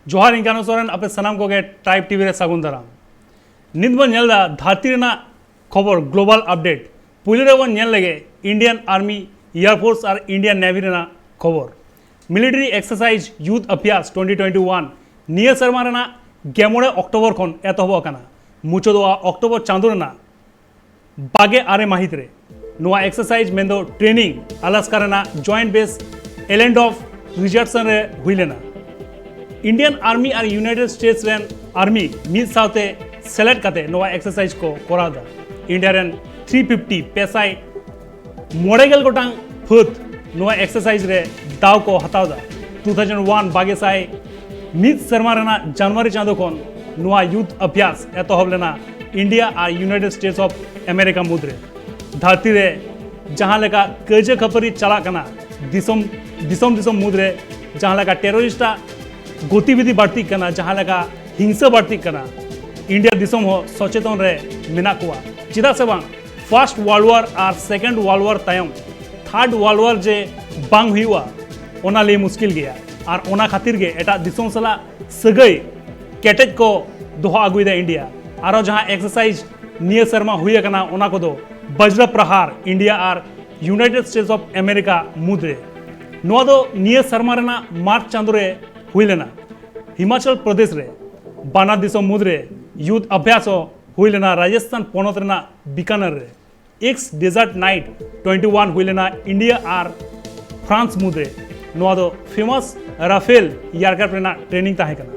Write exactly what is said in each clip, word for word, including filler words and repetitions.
ᱡᱚᱦᱟᱨ, ᱤᱧ ᱠᱟᱱᱩ ᱥᱚᱨᱮᱱ, ᱟᱯᱮ ᱥᱟᱱᱟᱢ ᱠᱚᱜᱮ ᱴᱨᱟᱭᱤᱵᱽ ᱴᱤᱵᱷᱤ ᱨᱮ ᱥᱟᱹᱜᱩᱱ ᱫᱟᱨᱟᱢ᱾ ᱱᱤᱛ ᱵᱚᱱ ᱧᱮᱞ ᱮᱫᱟ ᱫᱷᱟᱹᱨᱛᱤ ᱨᱮᱱᱟᱜ ᱠᱷᱚᱵᱚᱨ, ᱜᱞᱳᱵᱟᱞ ᱟᱯᱰᱮᱴ᱾ ᱯᱩᱭᱞᱩ ᱨᱮᱵᱚᱱ ᱧᱮᱞ ᱞᱮᱜᱮ Indian Army, Air Force ᱟᱨ Indian Navy ᱨᱮᱱᱟᱜ ᱠᱷᱚᱵᱚᱨ᱾ Military exercise Yudh Abhyas twenty twenty one ᱱᱤᱭᱟᱹ ᱥᱮᱨᱢᱟ ᱨᱮᱱᱟᱜ ᱜᱮᱞ ᱢᱚᱬᱮ ᱚᱠᱴᱳᱵᱚᱨ ᱠᱷᱚᱱ ᱮᱛᱚᱦᱚᱵ ᱟᱠᱟᱱᱟ, ᱢᱩᱪᱟᱹᱫᱚᱜᱼᱟ ᱚᱠᱴᱳᱵᱚᱨ ᱪᱟᱸᱫᱳ ᱨᱮᱱᱟᱜ ᱵᱟᱜᱮ ᱟᱨᱮ ᱢᱟᱹᱦᱤᱛ ᱨᱮ᱾ ᱱᱚᱣᱟ ᱮᱠᱥᱟᱨᱥᱟᱭᱤᱡᱽ ᱢᱮᱱᱫᱚ ᱴᱨᱮᱱᱤᱝ ᱟᱞᱟᱥᱠᱟ ᱨᱮᱱᱟᱜ ᱡᱚᱭᱮᱱᱴ ᱵᱮᱥ ᱮᱞᱮᱱᱰ ᱚᱯᱷ ᱨᱤᱪᱟᱨᱰᱥᱚᱱ ᱨᱮ ᱦᱩᱭ ᱞᱮᱱᱟ᱾ Indian Army ᱟᱨ United States ᱨᱮᱱ ᱟᱨᱢᱤ ᱢᱤᱫ ᱥᱟᱶᱛᱮ ᱥᱮᱞᱮᱫ ᱠᱟᱛᱮ ᱱᱚᱣᱟ ᱮᱠᱥᱟᱨᱥᱟᱭᱤᱡᱽ ᱠᱚ ᱠᱚᱨᱟᱣ ᱮᱫᱟ᱾ ᱤᱱᱰᱤᱭᱟ ᱨᱮᱱ ᱛᱷᱨᱤ ᱯᱷᱤᱯᱴᱤ, ᱯᱮ ᱥᱟᱭ ᱢᱚᱬᱮ ᱜᱮᱞ ᱜᱚᱴᱟᱝ ᱯᱷᱟᱹᱫ ᱱᱚᱣᱟ ᱮᱠᱥᱟᱨᱥᱟᱭᱤᱡᱽ ᱨᱮ ᱫᱟᱣ ᱠᱚ ᱦᱟᱛᱟᱣ ᱮᱫᱟ᱾ ᱴᱩ ᱛᱷᱟᱣᱡᱮᱱᱰ ᱣᱟᱱ, ᱵᱟᱜᱮ ᱥᱟᱭ ᱢᱤᱫ ᱥᱮᱨᱢᱟ ᱨᱮᱱᱟᱜ ᱡᱟᱱᱩᱣᱟᱨᱤ ᱪᱟᱸᱫᱳ ᱠᱷᱚᱱ ᱱᱚᱣᱟ ᱭᱩᱛᱷ ᱟᱵᱷᱭᱟᱥ ᱮᱛᱚᱦᱚᱵ ᱞᱮᱱᱟ ᱤᱱᱰᱤᱭᱟ ᱟᱨ United States of America ᱢᱩᱫᱽᱨᱮ᱾ ᱫᱷᱟᱹᱨᱛᱤ ᱨᱮ ᱡᱟᱦᱟᱸ ᱞᱮᱠᱟ ᱠᱟᱹᱭᱡᱟᱹ ᱠᱷᱟᱹᱯᱟᱹᱨᱤ ᱪᱟᱞᱟᱜ ᱠᱟᱱᱟ, ᱫᱤᱥᱚᱢ ᱫᱤᱥᱚᱢ ᱫᱤᱥᱚᱢ ᱢᱩᱫᱽᱨᱮ ᱡᱟᱦᱟᱸ ᱞᱮᱠᱟ ᱴᱮᱨᱚᱨᱤᱥᱴ ᱟᱜ ᱜᱚᱛᱤᱵᱤᱫᱷᱤ ᱵᱟᱹᱲᱛᱤᱜ ᱠᱟᱱᱟ, ᱡᱟᱦᱟᱸ ᱞᱮᱠᱟ ᱦᱤᱝᱥᱟᱹ ᱵᱟᱹᱲᱛᱤᱜ ᱠᱟᱱᱟ, ᱤᱱᱰᱤᱭᱟ ᱫᱤᱥᱚᱢ ᱦᱚᱸ ᱥᱚᱪᱮᱛᱚᱱ ᱨᱮ ᱢᱮᱱᱟᱜ ᱠᱚᱣᱟ᱾ ᱪᱮᱫᱟᱜ ᱥᱮ ᱵᱟᱝ, ᱯᱷᱟᱨᱥᱴ ᱣᱟᱨᱞᱰ ᱣᱟᱨ ᱟᱨ ᱥᱮᱠᱮᱱᱰ ᱣᱟᱨᱞᱰ ᱣᱟᱨ ᱛᱟᱭᱚᱢ ᱛᱷᱟᱨᱰ ᱣᱟᱨᱞᱰ ᱣᱟᱨ ᱡᱮ ᱵᱟᱝ ᱦᱩᱭᱩᱜᱼᱟ, ᱚᱱᱟ ᱞᱟᱹᱭ ᱢᱩᱥᱠᱤᱞ ᱜᱮᱭᱟ᱾ ᱟᱨ ᱚᱱᱟ ᱠᱷᱟᱹᱛᱤᱨ ᱜᱮ ᱮᱴᱟᱜ ᱫᱤᱥᱚᱢ ᱥᱟᱞᱟᱜ ᱥᱟᱹᱜᱟᱹᱭ ᱠᱮᱴᱮᱡ ᱠᱚ ᱫᱚᱦᱚ ᱟᱹᱜᱩᱭᱮᱫᱟ ᱤᱱᱰᱤᱭᱟ᱾ ᱟᱨᱚ ᱡᱟᱦᱟᱸ ᱮᱠᱥᱟᱨᱥᱟᱭᱤᱡᱽ ᱱᱤᱭᱟᱹ ᱥᱮᱨᱢᱟ ᱦᱩᱭ ᱟᱠᱟᱱᱟ, ᱚᱱᱟ ᱠᱚᱫᱚ ᱵᱟᱡᱽᱨᱟ ᱯᱨᱟᱦᱟᱨ ᱤᱱᱰᱤᱭᱟ ᱟᱨ United States of America ᱢᱩᱫᱽᱨᱮ᱾ ᱱᱚᱣᱟ ᱫᱚ ᱱᱤᱭᱟᱹ ᱥᱮᱨᱢᱟ ᱨᱮᱱᱟᱜ ᱢᱟᱨᱪ ᱪᱟᱸᱫᱳ ᱨᱮ ᱦᱩᱭ ᱞᱮᱱᱟ᱾ ᱦᱤᱢᱟᱪᱚᱞ ᱯᱨᱚᱫᱮᱥ ᱨᱮ ᱵᱟᱱᱟᱨ ᱫᱤᱥᱚᱢ ᱢᱩᱫᱽᱨᱮ ᱭᱩᱛᱷ ᱟᱵᱷᱭᱟᱥ ᱦᱚᱸ ᱦᱩᱭ ᱞᱮᱱᱟ ᱨᱟᱡᱚᱥᱛᱷᱟᱱ ᱯᱚᱱᱚᱛ ᱨᱮᱱᱟᱜ ᱵᱤᱠᱟᱱᱮᱨ ᱨᱮ᱾ ᱮᱠᱥ ᱰᱮᱡᱟᱨᱴ ᱱᱟᱭᱤᱴ ᱴᱩᱭᱮᱱᱴᱤ ᱣᱟᱱ ᱦᱩᱭ ᱞᱮᱱᱟ ᱤᱱᱰᱤᱭᱟ ᱟᱨ ᱯᱷᱨᱟᱱᱥ ᱢᱩᱫᱽᱨᱮ᱾ ᱱᱚᱣᱟ ᱫᱚ ᱯᱷᱮᱢᱟᱥ ᱨᱟᱯᱷᱮᱞ ᱮᱭᱟᱨᱠᱨᱟᱯᱷᱴ ᱨᱮᱱᱟᱜ ᱴᱨᱮᱱᱤᱝ ᱛᱟᱦᱮᱸ ᱠᱟᱱᱟ᱾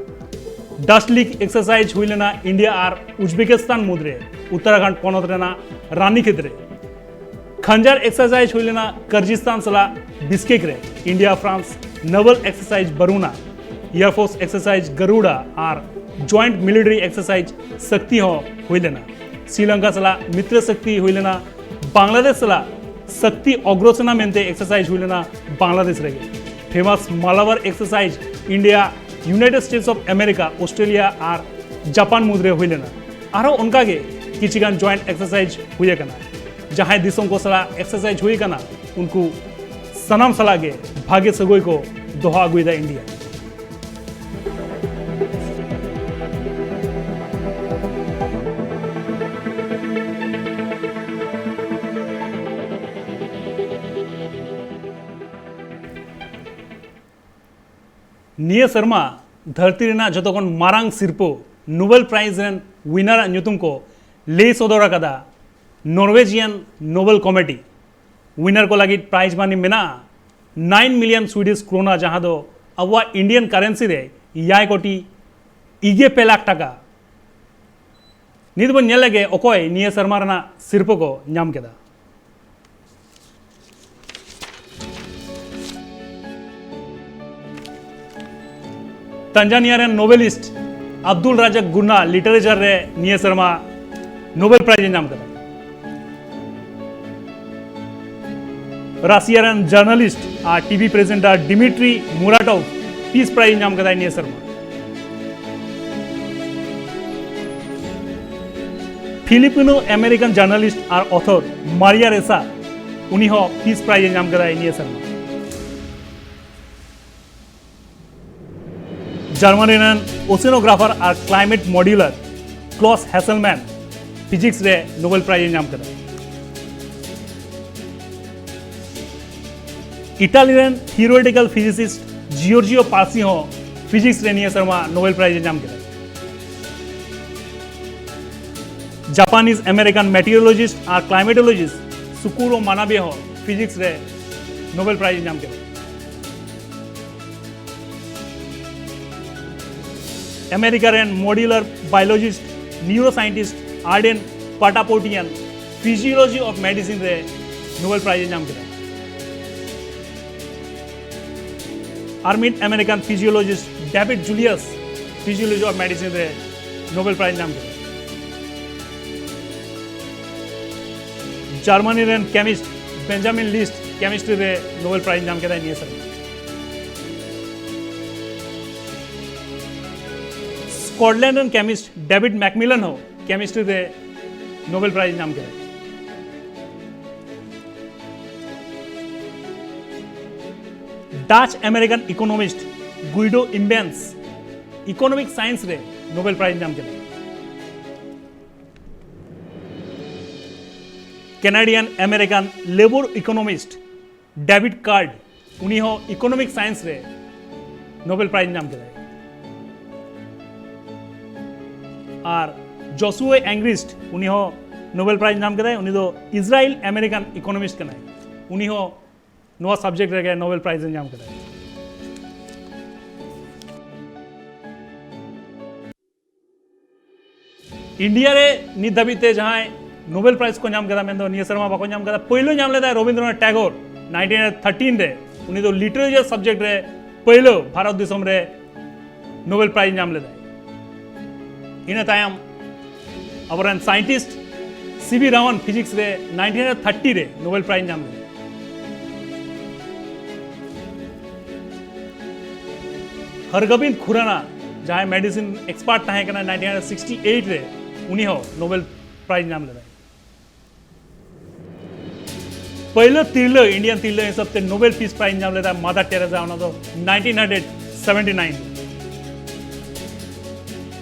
ᱰᱟᱥᱴ ᱞᱤᱜᱽ ᱮᱠᱥᱟᱨᱥᱟᱭᱤᱡᱽ ᱦᱩᱭ ᱞᱮᱱᱟ ᱤᱱᱰᱤᱭᱟ ᱟᱨ ᱩᱡᱽᱵᱮᱠᱤᱥᱛᱟᱱ ᱢᱩᱫᱽᱨᱮ ᱩᱛᱛᱚᱨᱟᱠᱷᱚᱸᱰ ᱯᱚᱱᱚᱛ ᱨᱮᱱᱟᱜ ᱨᱟᱱᱤᱠᱷᱮᱛ ᱨᱮ᱾ ᱠᱷᱟᱱᱡᱟᱨ ᱮᱠᱥᱟᱨᱥᱟᱭᱤᱡᱽ ᱦᱩᱭ ᱞᱮᱱᱟ ᱠᱟᱨᱡᱤᱥᱛᱟᱱ ᱥᱟᱞᱟᱜ ᱵᱤᱥᱠᱮᱠ ᱨᱮ᱾ India France naval exercise Varuna, air force exercise Garuda ᱟᱨ ᱡᱚᱭᱮᱱᱴ ᱢᱤᱞᱤᱴᱟᱨᱤ ᱮᱠᱥᱟᱨᱥᱟᱭᱤᱡᱽ ᱥᱟᱠᱛᱤ ᱦᱚᱸ ᱦᱩᱭ ᱞᱮᱱᱟ᱾ ᱥᱨᱤᱞᱚᱝᱠᱟ ᱥᱟᱞᱟᱜ ᱢᱤᱛᱨᱚ ᱥᱟᱠᱛᱤ ᱦᱩᱭ ᱞᱮᱱᱟ᱾ ᱵᱟᱝᱞᱟᱫᱮᱥ ᱥᱟᱞᱟᱜ ᱥᱟᱠᱛᱤ ᱚᱜᱨᱚᱥᱮᱱᱟ ᱢᱮᱱᱛᱮ ᱮᱠᱥᱟᱨᱥᱟᱭᱤᱡᱽ ᱦᱩᱭ ᱞᱮᱱᱟ ᱵᱟᱝᱞᱟᱫᱮᱥ ᱨᱮᱜᱮ᱾ Famous Malabar exercise India, united states of America, Australia R Japan ᱢᱩᱫᱽᱨᱮ ᱦᱩᱭ ᱞᱮᱱᱟ᱾ ᱟᱨᱦᱚᱸ ᱚᱱᱠᱟᱜᱮ ᱠᱤᱪᱷᱤ ᱜᱟᱱ ᱡᱚᱭᱮᱱᱴ ᱮᱠᱥᱟᱨᱥᱟᱭᱤᱡᱽ ᱦᱩᱭ ᱟᱠᱟᱱᱟ᱾ ᱡᱟᱦᱟᱸᱭ ᱫᱤᱥᱚᱢ ᱠᱚ ᱥᱟᱞᱟᱜ ᱮᱠᱥᱟᱨᱥᱟᱭᱤᱡᱽ ᱦᱩᱭ ᱟᱠᱟᱱᱟ, ᱩᱱᱠᱩ ᱥᱟᱱᱟᱢ ᱥᱟᱞᱟᱜ ᱜᱮ ᱵᱷᱟᱜᱮ ᱥᱟᱹᱜᱟᱹᱭ ᱠᱚ ᱫᱚᱦᱚ ᱟᱹᱜᱩᱭᱮᱫᱟ ᱤᱱᱰᱤᱭᱟ᱾ ᱱᱤᱭᱟᱹ ᱥᱮᱨᱢᱟ ᱫᱷᱟᱹᱨᱛᱤ ᱨᱮᱱᱟᱜ ᱡᱚᱛᱚ ᱠᱷᱚᱱ ᱢᱟᱨᱟᱝ ᱥᱤᱨᱯᱟᱹ ᱱᱳᱵᱮᱞ ᱯᱨᱟᱭᱤᱡᱽ ᱨᱮᱱ ᱣᱤᱱᱟᱨᱟᱜ ᱧᱩᱛᱩᱢ ᱠᱚ ᱞᱟᱹᱭ ᱥᱚᱫᱚᱨ ᱟᱠᱟᱫᱟ ᱱᱚᱨᱣᱮᱡᱤᱭᱟᱱ ᱱᱳᱵᱮᱞ ᱠᱚᱢᱤᱴᱤ᱾ ᱣᱤᱱᱟᱨ ᱠᱚ ᱞᱟᱹᱜᱤᱫ ᱯᱨᱟᱭᱤᱡᱽ ᱢᱟᱱᱤ ᱢᱮᱱᱟᱜᱼᱟ ᱱᱟᱭᱤᱱ ᱢᱤᱞᱤᱭᱚᱱ ᱥᱩᱭᱰᱤᱥ ᱠᱨᱳᱱᱟ, ᱡᱟᱦᱟᱸ ᱫᱚ ᱟᱵᱚᱣᱟᱜ ᱤᱱᱰᱤᱭᱟᱱ ᱠᱟᱨᱮᱱᱥᱤ ᱨᱮ ᱮᱭᱟᱭ ᱠᱳᱴᱤ ᱤᱜᱮ ᱯᱮ ᱞᱟᱠᱷ ᱴᱟᱠᱟ᱾ ᱱᱤᱛ ᱵᱚᱱ ᱧᱮᱞ ᱞᱮᱜᱮ ᱚᱠᱚᱭ ᱱᱤᱭᱟᱹ ᱥᱮᱨᱢᱟ ᱨᱮᱱᱟᱜ ᱥᱤᱨᱯᱟᱹ ᱠᱚ ᱧᱟᱢ ᱠᱮᱫᱟ᱾ ᱛᱟᱱᱡᱟᱱᱤᱭᱟ ᱨᱮᱱ ᱱᱳᱵᱮᱞᱤᱥᱴ ᱟᱵᱫᱩᱞ ᱨᱟᱡᱟᱠ ᱜᱩᱱᱱᱟ ᱞᱤᱴᱟᱨᱮᱪᱟᱨ ᱨᱮ ᱱᱤᱭᱟᱹ ᱥᱮᱨᱢᱟ ᱱᱳᱵᱮᱞ ᱯᱨᱟᱭᱤᱡᱽ ᱮ ᱧᱟᱢ ᱠᱟᱫᱟ᱾ ᱨᱟᱥᱤᱭᱟ ᱨᱮᱱ ᱡᱟᱨᱱᱟᱞᱤᱥᱴ ᱟᱨ ᱴᱤᱵᱷᱤ ᱯᱨᱮᱡᱮᱱᱴᱟᱨ ᱰᱤᱢᱤᱴᱨᱤ ᱢᱩᱨᱟᱴᱳᱵᱷ ᱯᱤᱥ ᱯᱨᱟᱭᱤᱡᱽ ᱧᱟᱢ ᱠᱟᱫᱟᱭ ᱱᱤᱭᱟᱹ ᱥᱮᱨᱢᱟ᱾ ᱯᱷᱤᱞᱤᱯᱤᱱᱳ ᱟᱢᱮᱨᱤᱠᱟᱱ ᱡᱟᱨᱱᱟᱞᱤᱥᱴ ᱟᱨ ᱚᱛᱷᱚᱨ ᱢᱟᱨᱤᱭᱟ ᱨᱮᱥᱟ, ᱩᱱᱤ ᱦᱚᱸ ᱯᱤᱥ ᱯᱨᱟᱭᱤᱡᱽ ᱮ ᱧᱟᱢ ᱠᱟᱫᱟᱭ ᱱᱤᱭᱟᱹ ᱥᱮᱨᱢᱟ᱾ ᱡᱟᱨᱢᱟᱱᱤ ᱨᱮᱱ ᱳᱥᱮᱱᱳᱜᱨᱟᱯᱷᱟᱨ ᱟᱨ ᱠᱞᱟᱭᱢᱮᱴ ᱢᱚᱰᱮᱞᱟᱨ ᱠᱞᱚᱥ ᱦᱮᱥᱮᱞᱢᱮᱱ ᱯᱷᱤᱡᱤᱠᱥ ᱨᱮ ᱱᱳᱵᱮᱞ ᱯᱨᱟᱭᱤᱡᱽ ᱮ ᱧᱟᱢ ᱠᱮᱫᱟ᱾ ᱤᱴᱟᱞᱤ ᱨᱮᱱ ᱛᱷᱤᱭᱳᱨᱤᱴᱤᱠᱟᱞ ᱯᱷᱤᱡᱤᱥᱤᱥᱴ ᱡᱤᱭᱚᱨᱡᱤᱭᱳ ᱯᱟᱨᱥᱤ ᱦᱚᱸ ᱯᱷᱤᱡᱤᱠᱥ ᱨᱮ ᱱᱤᱭᱟᱹ ᱥᱮᱨᱢᱟ ᱱᱳᱵᱮᱞ ᱯᱨᱟᱭᱤᱡᱽ ᱮ ᱧᱟᱢ ᱠᱮᱫᱟ᱾ ᱡᱟᱯᱟᱱᱤᱡᱽ ᱟᱢᱮᱨᱤᱠᱟᱱ ᱢᱮᱴᱤᱣᱳᱞᱚᱡᱤᱥᱴ ᱟᱨ ᱠᱞᱟᱭᱢᱮᱴᱳᱞᱚᱡᱤᱥᱴ ᱥᱩᱠᱩᱨᱳ ᱢᱟᱱᱟᱵᱮ ᱦᱚᱸ ᱯᱷᱤᱡᱤᱠᱥ ᱨᱮ ᱱᱳᱵᱮᱞ ᱯᱨᱟᱭᱤᱡᱽ ᱮ ᱧᱟᱢ ᱠᱮᱫᱟ᱾ ᱟᱢᱮᱨᱤᱠᱟ ᱨᱮᱱ ᱢᱚᱰᱮᱞᱟᱨ ᱵᱟᱭᱳᱞᱚᱡᱤᱥᱴ, ᱱᱤᱭᱩᱨᱳ ᱥᱟᱭᱮᱱᱴᱤᱥᱴ ᱟᱨᱰᱮᱱ ᱯᱟᱴᱟᱯᱳᱴᱤᱭᱟᱱ ᱯᱷᱤᱡᱤᱭᱳᱞᱚᱡᱤ ᱚᱯᱷ ᱢᱮᱰᱤᱥᱤᱱ ᱨᱮ ᱱᱳᱵᱮᱞ ᱯᱨᱟᱭᱤᱡᱽ ᱮ ᱧᱟᱢ ᱠᱮᱫᱟ᱾ ᱟᱨ ᱢᱤᱫ ᱟᱢᱮᱨᱤᱠᱟᱱ ᱯᱷᱤᱡᱤᱭᱳᱞᱚᱡᱤᱥᱴ ᱰᱮᱵᱷᱤᱰ ᱡᱩᱞᱤᱭᱟᱥ ᱯᱷᱤᱡᱤᱭᱳᱞᱚᱡᱤ ᱚᱯᱷ ᱢᱮᱰᱤᱥᱤᱱ ᱨᱮ ᱱᱳᱵᱮᱞ ᱯᱨᱟᱭᱤᱡᱽ ᱧᱟᱢ ᱠᱮᱫᱟ᱾ ᱡᱟᱨᱢᱟᱱᱤ ᱨᱮᱱ ᱠᱮᱢᱤᱥᱴ ᱵᱮᱧᱡᱟᱢᱤᱱ ᱞᱤᱥᱴ ᱠᱮᱢᱤᱥᱴᱨᱤ ᱨᱮ ᱱᱳᱵᱮᱞ ᱯᱨᱟᱭᱤᱡᱽ ᱧᱟᱢ ᱠᱮᱫᱟᱭ ᱱᱤᱭᱟᱹ ᱥᱮᱨᱢᱟ᱾ ᱥᱠᱚᱴᱞᱮᱱᱰ ᱨᱮᱱ ᱠᱮᱢᱤᱥᱴ ᱰᱮᱵᱷᱤᱰ ᱢᱮᱠᱢᱤᱞᱟᱱ ᱦᱚᱸ ᱠᱮᱢᱤᱥᱴᱨᱤ ᱨᱮ ᱱᱳᱵᱮᱞ ᱯᱨᱟᱭᱤᱡᱽ ᱧᱟᱢ ᱠᱮᱫᱟᱭ᱾ ᱰᱟᱪ ᱟᱢᱮᱨᱤᱠᱟᱱ ᱤᱠᱳᱱᱚᱢᱤᱥᱴ ᱜᱩᱭᱰᱳ ᱤᱢᱵᱮᱱᱥ ᱤᱠᱳᱱᱚᱢᱤᱠ ᱥᱟᱭᱮᱱᱥ ᱨᱮ ᱱᱳᱵᱮᱞ ᱯᱨᱟᱭᱤᱡᱽ ᱧᱟᱢ ᱠᱮᱫᱟᱭ᱾ ᱠᱮᱱᱟᱰᱤᱭᱟᱱ ᱟᱢᱮᱨᱤᱠᱟᱱ ᱞᱮᱵᱚᱨ ᱤᱠᱳᱱᱚᱢᱤᱥᱴ ᱰᱮᱵᱷᱤᱰ ᱠᱟᱨᱰ, ᱩᱱᱤ ᱦᱚᱸ ᱤᱠᱳᱱᱚᱢᱤᱠ ᱥᱟᱭᱮᱱᱥ ᱨᱮ ᱱᱳᱵᱮᱞ ᱯᱨᱟᱭᱤᱡᱽ ᱧᱟᱢ ᱠᱮᱫᱟᱭ᱾ ᱟᱨ ᱡᱚᱥᱩᱣᱮ ᱮᱝᱜᱨᱤᱥᱴ, ᱩᱱᱤ ᱦᱚᱸ ᱱᱳᱵᱮᱞ ᱯᱨᱟᱭᱤᱡᱽ ᱧᱟᱢ ᱠᱮᱫᱟᱭ᱾ ᱩᱱᱤ ᱫᱚ ᱤᱥᱨᱟᱭᱮᱞ ᱟᱢᱮᱨᱤᱠᱟᱱ ᱤᱠᱳᱱᱚᱢᱤᱥᱴ ᱠᱟᱱᱟᱭ᱾ ᱩᱱᱤ ᱦᱚᱸ ᱱᱚᱣᱟ ᱥᱟᱵᱡᱮᱠᱴ ᱨᱮᱜᱮ ᱱᱳᱵᱮᱞ ᱯᱨᱟᱭᱤᱡᱽ ᱮ ᱧᱟᱢ ᱠᱮᱫᱟ᱾ ᱤᱱᱰᱤᱭᱟ ᱨᱮ ᱱᱤᱛ ᱫᱷᱟᱹᱵᱤᱡ ᱛᱮ ᱡᱟᱦᱟᱸᱭ ᱱᱳᱵᱮᱞ ᱯᱨᱟᱭᱤᱡᱽ ᱠᱚ ᱧᱟᱢ ᱠᱮᱫᱟ, ᱢᱮᱱᱫᱚ ᱱᱤᱭᱟᱹ ᱥᱮᱨᱢᱟ ᱵᱟᱠᱚ ᱧᱟᱢ ᱠᱮᱫᱟ, ᱯᱳᱭᱞᱳ ᱧᱟᱢ ᱞᱮᱫᱟᱭ ᱨᱚᱵᱤᱱᱫᱨᱚᱱᱟᱛᱷ ᱴᱮᱜᱳᱨ ᱱᱟᱭᱤᱱᱴᱤᱱ ᱦᱟᱱᱰᱨᱮᱰ ᱛᱷᱟᱨᱴᱤᱱ ᱨᱮ᱾ ᱩᱱᱤ ᱫᱚ ᱞᱤᱴᱟᱨᱮᱪᱟᱨ ᱥᱟᱵᱡᱮᱠᱴ ᱨᱮ ᱯᱳᱭᱞᱳ ᱵᱷᱟᱨᱚᱛ ᱫᱤᱥᱚᱢ ᱨᱮ ᱱᱳᱵᱮᱞ ᱯᱨᱟᱭᱤᱡᱽ ᱧᱟᱢ ᱞᱮᱫᱟᱭ᱾ ᱤᱱᱟᱹ ᱛᱟᱭᱚᱢ ᱟᱵᱚᱨᱮᱱ ᱥᱟᱭᱮᱱᱴᱤᱥᱴ ᱥᱤ ᱵᱷᱤ ᱨᱟᱢᱟᱱ ᱯᱷᱤᱡᱤᱠᱥ ᱨᱮ ᱱᱟᱭᱤᱱᱴᱤᱱ ᱦᱟᱱᱰᱨᱮᱰ ᱛᱷᱟᱨᱴᱤ ᱨᱮ ᱱᱳᱵᱮᱞ ᱯᱨᱟᱭᱤᱡᱽ ᱧᱟᱢ ᱞᱮᱫᱟᱭ᱾ ᱦᱚᱨᱜᱳᱵᱤᱱᱫ ᱠᱷᱩᱨᱟᱱᱟ, ᱡᱟᱦᱟᱸᱭ ᱢᱮᱰᱤᱥᱤᱱ ᱮᱠᱥᱯᱟᱨᱴ ᱛᱟᱦᱮᱸ ᱠᱟᱱᱟ ᱱᱟᱭᱤᱱᱴᱤᱱ ᱦᱟᱱᱰᱨᱮᱰ ᱥᱤᱠᱥᱴᱤ ᱮᱭᱤᱴ ᱨᱮ, ᱩᱱᱤ ᱦᱚᱸ ᱱᱳᱵᱮᱞ ᱯᱨᱟᱭᱤᱡᱽ ᱧᱟᱢ ᱞᱮᱫᱟᱭ᱾ ᱯᱳᱭᱞᱳ ᱛᱤᱨᱞᱟᱹ, ᱤᱱᱰᱤᱭᱟᱱ ᱛᱤᱨᱞᱟᱹ ᱦᱤᱥᱟᱹᱵ ᱛᱮ ᱱᱳᱵᱮᱞ ᱯᱤᱥ ᱯᱨᱟᱭᱤᱡᱽ ᱧᱟᱢ ᱞᱮᱫᱟ ᱢᱟᱫᱟᱨ ᱴᱮᱨᱮᱥᱟ, ᱚᱱᱟ ᱫᱚ nineteen hundred seventy nine.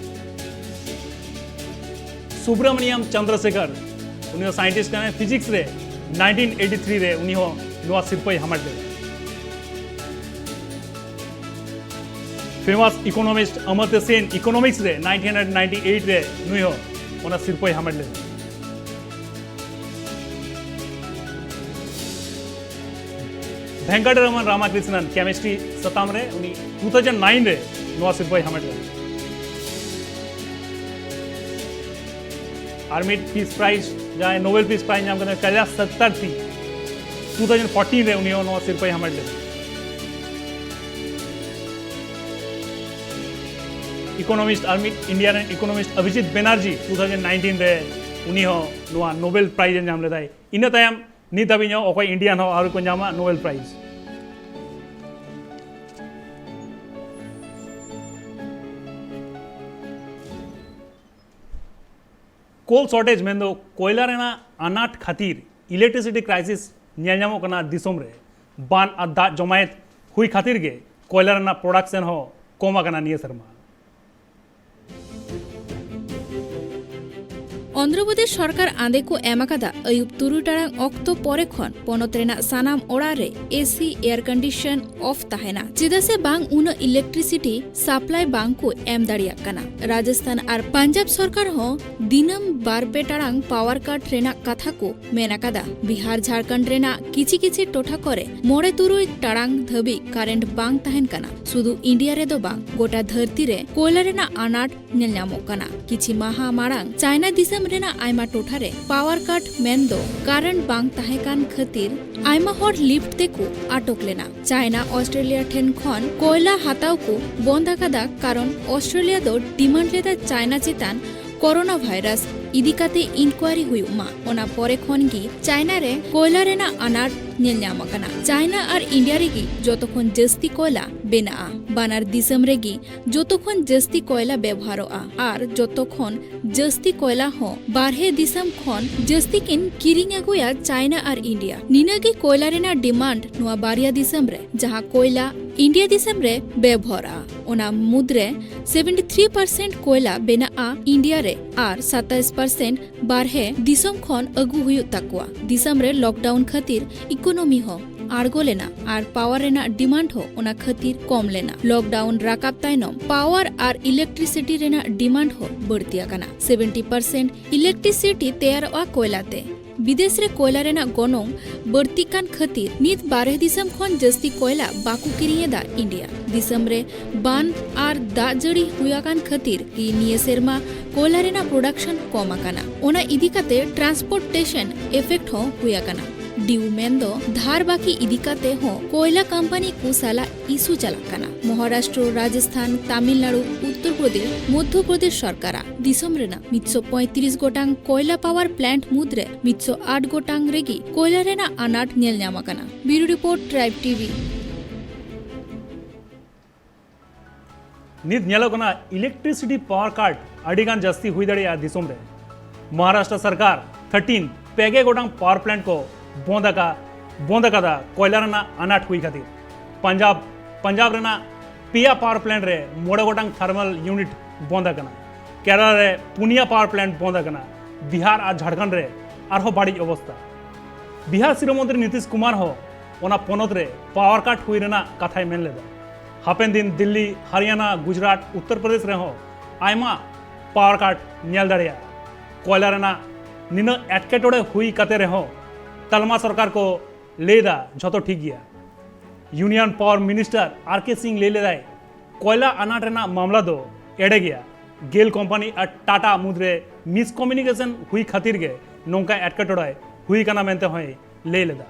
Subrahmanyan Chandrasekhar, ᱩᱱᱤ ᱦᱚᱸ ᱥᱟᱭᱮᱱᱴᱤᱥᱴ ᱠᱟᱱᱟᱭ ᱯᱷᱤᱡᱤᱠᱥ ᱨᱮ᱾ ᱱᱟᱭᱤᱱᱴᱤᱱ ᱮᱭᱤᱴᱤ ᱛᱷᱨᱤ ᱨᱮ ᱩᱱᱤ ᱦᱚᱸ ᱱᱚᱣᱟ ᱥᱤᱨᱯᱟᱹᱭ ᱦᱟᱢᱮᱴ ᱞᱮᱫᱟ᱾ ᱯᱷᱮᱢᱟᱥ ᱤᱠᱳᱱᱚᱢᱤᱥᱴ ᱚᱢᱚᱨᱛᱚ ᱥᱮᱱ ᱤᱠᱳᱱᱚᱢᱤᱠᱥ ᱨᱮ ᱱᱟᱭᱤᱱᱴᱤᱱ ᱦᱟᱱᱰᱨᱮᱰ ᱱᱟᱭᱤᱱᱴᱤ ᱮᱭᱤᱴ ᱨᱮ ᱱᱩᱭ ᱦᱚᱸ ᱚᱱᱟ ᱥᱤᱨᱯᱟᱹᱭ ᱦᱟᱢᱮᱴ ᱞᱮᱫᱟ᱾ ᱵᱷᱮᱝᱠᱟᱴᱟᱨᱟᱢᱟᱱ ᱨᱟᱢᱟᱠᱨᱤᱥᱱᱟᱱ ᱠᱮᱢᱤᱥᱴᱨᱤ ᱥᱟᱛᱟᱢ ᱨᱮ ᱩᱱᱤ ᱴᱩ ᱛᱷᱟᱣᱡᱮᱱᱰ ᱱᱟᱭᱤᱱ ᱨᱮ ᱱᱚᱣᱟ ᱥᱤᱨᱯᱟᱹᱭ ᱦᱟᱢᱮᱴ ᱞᱮᱫᱟ᱾ ᱟᱨ ᱢᱤᱫ ᱯᱤᱥ ᱯᱨᱟᱭᱤᱡᱽ, ᱡᱟᱦᱟᱸᱭ ᱱᱳᱵᱮᱞ ᱯᱤᱥ ᱯᱨᱟᱭᱤᱡᱽ ᱧᱟᱢ ᱠᱟᱫᱟ ᱠᱟᱭᱞᱟᱥ ᱥᱚᱛᱛᱟᱨᱛᱷᱤ, ᱴᱩ ᱛᱷᱟᱣᱡᱮᱱᱰ ᱯᱷᱳᱨᱴᱤᱱ ᱨᱮ ᱩᱱᱤ ᱦᱚᱸ ᱱᱚᱣᱟ ᱥᱤᱨᱯᱟᱹᱭ ᱦᱟᱢᱮᱴ ᱞᱮᱫᱟ᱾ ᱤᱠᱳᱱᱚᱢᱤᱥᱴ, ᱟᱨ ᱢᱤᱫ ᱤᱱᱰᱤᱭᱟ ᱨᱮᱱ economist Abhijit Banerjee two thousand nineteen ᱨᱮ ᱩᱱᱤ ᱦᱚᱸ ᱱᱚᱣᱟ ᱱᱳᱵᱮᱞ ᱯᱨᱟᱭᱤᱡᱽ ᱮ ᱧᱟᱢ ᱞᱮᱫᱟᱭ᱾ ᱤᱱᱟᱹ ᱛᱟᱭᱚᱢ ᱱᱤᱛ ᱦᱟᱹᱵᱤᱡ ᱦᱚᱸ ᱚᱠᱚᱭ ᱤᱱᱰᱤᱭᱟᱱ ᱦᱚᱸ ᱟᱹᱣᱨᱤ ᱠᱚ ᱧᱟᱢᱟ ᱱᱳᱵᱮᱞ ᱯᱨᱟᱭᱤᱡᱽ᱾ ᱠᱳᱞ ᱥᱚᱨᱴᱮᱡᱽ, ᱢᱮᱱᱫᱚ ᱠᱚᱭᱞᱟ ᱨᱮᱱᱟᱜ ᱟᱱᱟᱴ ᱠᱷᱟᱹᱛᱤᱨ ᱤᱞᱮᱠᱴᱨᱤᱥᱤᱴᱤ ᱠᱨᱟᱭᱥᱤᱥ ᱧᱮᱞ ᱧᱟᱢᱚᱜ ᱠᱟᱱᱟ ᱫᱤᱥᱚᱢ ᱨᱮ᱾ ᱵᱟᱱ ᱟᱨ ᱫᱟᱜ ᱡᱚᱢᱟᱭᱮᱛ ᱦᱩᱭ ᱠᱷᱟᱹᱛᱤᱨ ᱜᱮ ᱠᱚᱭᱞᱟ ᱨᱮᱱᱟᱜ ᱯᱨᱚᱰᱟᱠᱥᱚᱱ ᱦᱚᱸ ᱠᱚᱢ ᱟᱠᱟᱱᱟ ᱱᱤᱭᱟᱹ ᱥᱮᱨᱢᱟ᱾ ᱚᱱᱫᱷᱨᱚᱯᱨᱚᱫᱮᱥ ᱥᱚᱨᱠᱟᱨ ᱟᱸᱫᱮ ᱠᱚ ᱮᱢ ᱟᱠᱟᱫᱟ ᱟᱹᱭᱩᱵ ᱛᱩᱨᱩᱭ ᱴᱟᱲᱟᱝ ᱚᱠᱛᱚ ᱯᱚᱨᱮ ᱠᱷᱚᱱ ᱯᱚᱱᱚᱛ ᱨᱮᱱᱟᱜ ᱥᱟᱱᱟᱢ ᱚᱲᱟᱜ ᱨᱮ ᱮᱥᱤ ᱮᱭᱟᱨ ᱠᱚᱱᱰᱤᱥᱚᱱ ᱚᱯᱷ ᱛᱟᱦᱮᱱᱟ, ᱪᱮᱫᱟᱜ ᱥᱮ ᱵᱟᱝ ᱩᱱᱟᱹᱜ ᱤᱞᱮᱠᱴᱨᱤᱥᱤᱴᱤ ᱥᱟᱯᱞᱟᱭ ᱵᱟᱝ ᱠᱚ ᱮᱢ ᱫᱟᱲᱮᱭᱟᱜ ᱠᱟᱱᱟ᱾ ᱨᱟᱡᱚᱥᱛᱷᱟᱱ ᱟᱨ ᱯᱟᱧᱡᱟᱵ ᱥᱚᱨᱠᱟᱨ ᱦᱚᱸ ᱫᱤᱱᱟᱹᱢ ᱵᱟᱨ ᱯᱮ ᱴᱟᱲᱟᱝ ᱯᱟᱣᱟᱨ ᱠᱟᱴ ᱨᱮᱱᱟᱜ ᱠᱟᱛᱷᱟ ᱠᱚ ᱢᱮᱱ ᱟᱠᱟᱫᱟ᱾ ᱵᱤᱦᱟᱨ ᱡᱷᱟᱲᱠᱷᱚᱸᱰ ᱨᱮᱱᱟᱜ ᱠᱤᱪᱷᱤ ᱠᱤᱪᱷᱤ ᱴᱚᱴᱷᱟ ᱠᱚᱨᱮ ᱢᱚᱬᱮ ᱛᱩᱨᱩᱭ ᱴᱟᱲᱟᱝ ᱫᱷᱟᱹᱵᱤᱡ ᱠᱟᱨᱮᱱᱴ ᱵᱟᱝ ᱛᱟᱦᱮᱱ ᱠᱟᱱᱟ᱾ ᱥᱩᱫᱷᱩ ᱤᱱᱰᱤᱭᱟ ᱨᱮᱫᱚ ᱵᱟᱝ, ᱜᱚᱴᱟ ᱫᱷᱟᱹᱨᱛᱤ ᱨᱮ ᱠᱚᱭᱞᱟ ᱨᱮᱱᱟᱜ ᱟᱱᱟᱴ ᱧᱮᱞ ᱧᱟᱢᱚᱜ ᱠᱟᱱᱟ᱾ ᱠᱤᱪᱷᱤ ᱢᱟᱦᱟ ᱢᱟᱲᱟᱝ ᱪᱟᱭᱱᱟ ᱫᱤᱥᱚᱢ ᱨᱮᱱᱟᱜ ᱟᱭᱢᱟ ᱴᱚᱴᱷᱟ ᱨᱮ ᱯᱟᱣᱟᱨ ᱠᱟᱴ ᱢᱮᱱᱫᱚ ᱠᱟᱨᱮᱱᱴ ᱵᱟᱝ ᱛᱟᱦᱮᱸ ᱠᱟᱱ ᱠᱷᱟᱹᱛᱤᱨ ᱟᱭᱢᱟ ᱦᱚᱲ ᱞᱤᱯᱷᱴ ᱛᱮᱠᱚ ᱟᱴᱚᱠ ᱞᱮᱱᱟ᱾ ᱪᱟᱭᱱᱟ ᱚᱥᱴᱨᱮᱞᱤᱭᱟ ᱴᱷᱮᱱ ᱠᱷᱚᱱ ᱠᱚᱭᱞᱟ ᱦᱟᱛᱟᱣ ᱠᱚ ᱵᱚᱱᱫ ᱟᱠᱟᱫᱟ, ᱠᱟᱨᱚᱱ ᱚᱥᱴᱨᱮᱞᱤᱭᱟ ᱫᱚ ᱰᱤᱢᱟᱱᱰ ᱞᱮᱫᱟ ᱪᱟᱭᱱᱟ ᱪᱮᱛᱟᱱ ᱠᱚᱨᱳᱱᱟ ᱵᱷᱟᱭᱨᱟᱥ ᱤᱫᱤ ᱠᱟᱛᱮ ᱤᱱᱠᱣᱟᱭᱨᱤ ᱦᱩᱭᱩᱜ ᱢᱟ᱾ ᱚᱱᱟ ᱯᱚᱨᱮ ᱠᱷᱚᱱ ᱜᱮ ᱪᱟᱭᱱᱟ ᱨᱮ ᱠᱚᱭᱞᱟ ᱨᱮᱱᱟᱜ ᱟᱱᱟᱴ ᱧᱮᱞ ᱧᱟᱢ ᱟᱠᱟᱱᱟ᱾ ᱪᱟᱭᱱᱟ ᱟᱨ ᱤᱱᱰᱤᱭᱟ ᱨᱮᱜᱮ ᱡᱚᱛᱚ ᱠᱷᱚᱱ ᱡᱟᱹᱥᱛᱤ ᱠᱚᱭᱞᱟ ᱵᱮᱱᱟᱜᱼᱟ᱾ ᱵᱟᱱᱟᱨ ᱫᱤᱥᱚᱢ ᱨᱮᱜᱮ ᱡᱚᱛᱚ ᱠᱷᱚᱱ ᱡᱟᱹᱥᱛᱤ ᱠᱚᱭᱞᱟ ᱵᱮᱵᱚᱦᱟᱨᱚᱜᱼᱟ ᱟᱨ ᱡᱚᱛᱚ ᱠᱷᱚᱱ ᱡᱟᱹᱥᱛᱤ ᱠᱚᱭᱞᱟ ᱦᱚᱸ ᱵᱟᱨᱦᱮ ᱫᱤᱥᱚᱢ ᱠᱷᱚᱱ ᱡᱟᱹᱥᱛᱤ ᱠᱤᱱ ᱠᱤᱨᱤᱧ ᱟᱹᱜᱩᱭᱟ ᱪᱟᱭᱱᱟ ᱟᱨ ᱤᱱᱰᱤᱭᱟ᱾ ᱱᱤᱱᱟᱹᱜ ᱜᱮ ᱠᱚᱭᱞᱟ ᱨᱮᱱᱟᱜ ᱰᱤᱢᱟᱱᱰ ᱱᱚᱣᱟ ᱵᱟᱨᱭᱟ ᱫᱤᱥᱚᱢ ᱨᱮ, ᱡᱟᱦᱟᱸ ᱠᱚᱭᱞᱟ ᱤᱱᱰᱤᱭᱟ ᱫᱤᱥᱚᱢ ᱨᱮ ᱵᱮᱵᱚᱦᱟᱨᱚᱜᱼᱟ, ᱚᱱᱟ ᱢᱩᱫᱽᱨᱮ ᱥᱮᱵᱷᱮᱱᱴᱤ ᱛᱷᱨᱤ ᱯᱟᱨᱥᱮᱱᱴ ᱠᱚᱭᱞᱟ ᱵᱮᱱᱟᱜᱼᱟ ᱤᱱᱰᱤᱭᱟ ᱨᱮ ᱟᱨ ᱥᱟᱛᱟᱭᱤᱥ ᱯᱟᱨᱥᱮᱱᱴ ᱵᱟᱨᱦᱮ ᱫᱤᱥᱚᱢ ᱠᱷᱚᱱ ᱟᱹᱜᱩ ᱦᱩᱭᱩᱜ ᱛᱟᱠᱚᱣᱟ᱾ ᱫᱤᱥᱚᱢ ᱨᱮ ᱞᱚᱠᱰᱟᱣᱩᱱ ᱠᱷᱟᱹᱛᱤᱨ ᱤᱠᱳᱱᱚᱢᱤ ᱦᱚᱸ ᱟᱬᱜᱚ ᱞᱮᱱᱟ ᱟᱨ ᱯᱟᱣᱟᱨ ᱨᱮᱱᱟᱜ ᱰᱤᱢᱟᱱᱰ ᱦᱚᱸ ᱚᱱᱟ ᱠᱷᱟᱹᱛᱤᱨ ᱠᱚᱢ ᱞᱮᱱᱟ᱾ ᱞᱚᱠᱰᱟᱣᱩᱱ ᱨᱟᱠᱟᱵ ᱛᱟᱭᱱᱚᱢ ᱯᱟᱣᱟᱨ ᱟᱨ ᱤᱞᱮᱠᱴᱨᱤᱥᱤᱴᱤ ᱨᱮᱱᱟᱜ ᱰᱤᱢᱟᱱᱰ ᱦᱚᱸ ᱵᱟᱹᱲᱛᱤ ᱟᱠᱟᱱᱟ᱾ ᱥᱮᱵᱷᱮᱱᱴᱤ ᱯᱟᱨᱥᱮᱱᱴ ᱤᱞᱮᱠᱴᱨᱤᱥᱤᱴᱤ ᱛᱮᱭᱟᱨᱚᱜᱼᱟ ᱠᱚᱭᱞᱟ ᱛᱮ᱾ ᱵᱤᱫᱮᱥ ᱨᱮ ᱠᱚᱭᱞᱟ ᱨᱮᱱᱟᱜ ᱜᱚᱱᱚᱝ ᱵᱟᱹᱲᱛᱤᱜ ᱠᱟᱱ ᱠᱷᱟᱹᱛᱤᱨ ᱱᱤᱛ ᱵᱟᱨᱦᱮ ᱫᱤᱥᱚᱢ ᱠᱷᱚᱱ ᱡᱟᱹᱥᱛᱤ ᱠᱚᱭᱞᱟ ᱵᱟᱠᱚ ᱠᱤᱨᱤᱧ ᱮᱫᱟ ᱤᱱᱰᱤᱭᱟ᱾ ᱫᱤᱥᱚᱢ ᱨᱮ ᱵᱟᱱ ᱟᱨ ᱫᱟᱜ ᱡᱟᱹᱲᱤ ᱦᱩᱭ ᱟᱠᱟᱱ ᱠᱷᱟᱹᱛᱤᱨ ᱜᱮ ᱱᱤᱭᱟᱹ ᱥᱮᱨᱢᱟ ᱠᱚᱭᱞᱟ ᱨᱮᱱᱟᱜ ᱯᱨᱚᱰᱟᱠᱥᱚᱱ ᱠᱚᱢ ᱟᱠᱟᱱᱟ᱾ ᱚᱱᱟ ᱤᱫᱤ ᱠᱟᱛᱮ ᱴᱨᱟᱱᱥᱯᱳᱨᱴᱮᱥᱚᱱ ᱤᱯᱷᱮᱠᱴ ᱦᱚᱸ ᱦᱩᱭ ᱟᱠᱟᱱᱟ᱾ ᱰᱤᱭᱩ ᱢᱮᱱᱫᱚ ᱫᱷᱟᱨ ᱵᱟᱹᱠᱤ ᱤᱫᱤ ᱠᱟᱛᱮ ᱦᱚᱸ ᱠᱚᱭᱞᱟ ᱠᱚᱢᱯᱟᱱᱤ ᱠᱚ ᱥᱟᱞᱟᱜ ᱤᱥᱩ ᱪᱟᱞᱟᱜ ᱠᱟᱱᱟ᱾ ᱢᱚᱦᱟᱨᱟᱥᱴᱨᱚ, ᱨᱟᱡᱚᱥᱛᱷᱟᱱ, ᱛᱟᱢᱤᱞᱱᱟᱲᱩ, ᱩᱛᱛᱚᱨ ᱯᱨᱚᱫᱮᱥ, ᱢᱚᱫᱷᱭᱚ ᱯᱨᱚᱫᱮᱥ ᱥᱚᱨᱠᱟᱨᱟᱜ ᱫᱤᱥᱚᱢ ᱨᱮᱱᱟᱜ ᱢᱤᱫᱥᱚ ᱯᱚᱸᱭᱛᱨᱤᱥ ᱜᱚᱴᱟᱝ ᱠᱚᱭᱞᱟ ᱯᱟᱣᱟᱨ ᱯᱞᱟᱱᱴ ᱢᱩᱫᱽᱨᱮ ᱢᱤᱫᱥᱚ ᱟᱴ ᱜᱚᱴᱟᱝ ᱨᱮᱜᱮ ᱠᱚᱭᱞᱟ ᱨᱮᱱᱟᱜ ᱟᱱᱟᱴ ᱧᱮᱞ ᱧᱟᱢ ᱟᱠᱟᱱᱟ᱾ ᱵᱤᱭᱩᱨᱳ ᱨᱤᱯᱳᱨᱴ, ᱴᱨᱟᱭᱤᱵᱽ ᱴᱤᱵᱷᱤ᱾ ᱱᱤᱛ ᱧᱮᱞᱚᱜ ᱠᱟᱱᱟ ᱤᱞᱮᱠᱴᱨᱤᱥᱤᱴᱤ ᱯᱟᱣᱟᱨ ᱠᱟᱴ ᱟᱹᱰᱤ ᱜᱟᱱ ᱡᱟᱹᱥᱛᱤ ᱦᱩᱭ ᱫᱟᱲᱮᱭᱟᱜᱼᱟ ᱫᱤᱥᱚᱢ ᱨᱮ᱾ ᱢᱚᱦᱟᱨᱟᱥᱴᱨᱚ ᱥᱚᱨᱠᱟᱨ ᱛᱷᱟᱨᱴᱤᱱ ᱯᱮ ᱜᱮ ᱜᱚᱴᱟᱝ ᱯᱟᱣᱟᱨ ᱯᱞᱟᱱᱴ ᱠᱚ ᱵᱚᱱᱫ ᱟᱠᱟ ᱵᱚᱱᱫ ᱟᱠᱟᱫᱟ ᱠᱚᱭᱞᱟ ᱨᱮᱱᱟᱜ ᱟᱱᱟᱴ ᱦᱩᱭ ᱠᱷᱟᱹᱛᱤᱨ᱾ ᱯᱟᱧᱡᱟᱵᱽ ᱯᱟᱧᱡᱟᱵᱽ ᱨᱮᱱᱟᱜ ᱯᱮᱭᱟ ᱯᱟᱣᱟᱨ ᱯᱞᱟᱱᱴ ᱨᱮ ᱢᱚᱬᱮ ᱜᱚᱴᱟᱝ ᱛᱷᱟᱨᱢᱟᱞ ᱤᱭᱩᱱᱤᱴ ᱵᱚᱱᱫ ᱟᱠᱟᱱᱟ᱾ ᱠᱮᱨᱟᱞᱟ ᱨᱮ ᱯᱩᱱᱭᱟ ᱯᱟᱣᱟᱨ ᱯᱞᱟᱱᱴ ᱵᱚᱱᱫ ᱟᱠᱟᱱᱟ᱾ ᱵᱤᱦᱟᱨ ᱟᱨ ᱡᱷᱟᱲᱠᱷᱚᱸᱰ ᱨᱮ ᱟᱨᱦᱚᱸ ᱵᱟᱹᱲᱤᱡ ᱚᱵᱚᱥᱛᱟ᱾ ᱵᱤᱦᱟᱨ ᱥᱤᱨᱟᱹ ᱢᱚᱱᱛᱨᱤ ᱱᱤᱛᱤᱥ ᱠᱩᱢᱟᱨ ᱦᱚᱸ ᱚᱱᱟ ᱯᱚᱱᱚᱛ ᱨᱮ ᱯᱟᱣᱟᱨ ᱠᱟᱴ ᱦᱩᱭ ᱨᱮᱱᱟᱜ ᱠᱟᱛᱷᱟᱭ ᱢᱮᱱ ᱞᱮᱫᱟ᱾ ᱦᱟᱯᱮᱱ ᱫᱤᱱ ᱫᱤᱞᱞᱤ, ᱦᱟᱨᱤᱭᱟᱱᱟ, ᱜᱩᱡᱽᱨᱟᱴ, ᱩᱛᱛᱚᱨ ᱯᱨᱚᱫᱮᱥ ᱨᱮᱦᱚᱸ ᱟᱭᱢᱟ ᱯᱟᱣᱟᱨ ᱠᱟᱴ ᱧᱮᱞ ᱫᱟᱲᱮᱭᱟᱜᱼᱟ᱾ ᱠᱚᱭᱞᱟ ᱨᱮᱱᱟᱜ ᱱᱤᱱᱟᱹᱜ ᱮᱴᱠᱮᱴᱚᱬᱮ ᱦᱩᱭ ᱠᱟᱛᱮ ᱨᱮᱦᱚᱸ ᱛᱟᱞᱢᱟ ᱥᱚᱨᱠᱟᱨ ᱠᱚ ᱞᱟᱹᱭ ᱮᱫᱟ ᱡᱷᱚᱛᱚ ᱴᱷᱤᱠ ᱜᱮᱭᱟ᱾ ᱤᱭᱩᱱᱤᱭᱚᱱ ᱯᱟᱣᱟᱨ ᱢᱤᱱᱤᱥᱴᱟᱨ ᱟᱨ ᱠᱮ ᱥᱤᱝ ᱞᱟᱹᱭ ᱞᱮᱫᱟᱭ, ᱠᱚᱭᱞᱟ ᱟᱱᱟᱴ ᱨᱮᱱᱟᱜ ᱢᱟᱢᱞᱟ ᱫᱚ ᱮᱲᱮ ᱜᱮᱭᱟ᱾ ᱜᱮᱞ ᱠᱳᱢᱯᱟᱱᱤ ᱟᱨ ᱴᱟᱴᱟ ᱢᱩᱫᱽᱨᱮ ᱢᱤᱥᱠᱚᱢᱤᱭᱩᱱᱤᱠᱮᱥᱚᱱ ᱦᱩᱭ ᱠᱷᱟᱹᱛᱤᱨ ᱜᱮ ᱱᱚᱝᱠᱟ ᱮᱴᱠᱮᱴᱚᱬᱮ ᱦᱩᱭ ᱠᱟᱱᱟ ᱢᱮᱱᱛᱮ ᱦᱚᱸᱭ ᱞᱟᱹᱭ ᱞᱮᱫᱟ᱾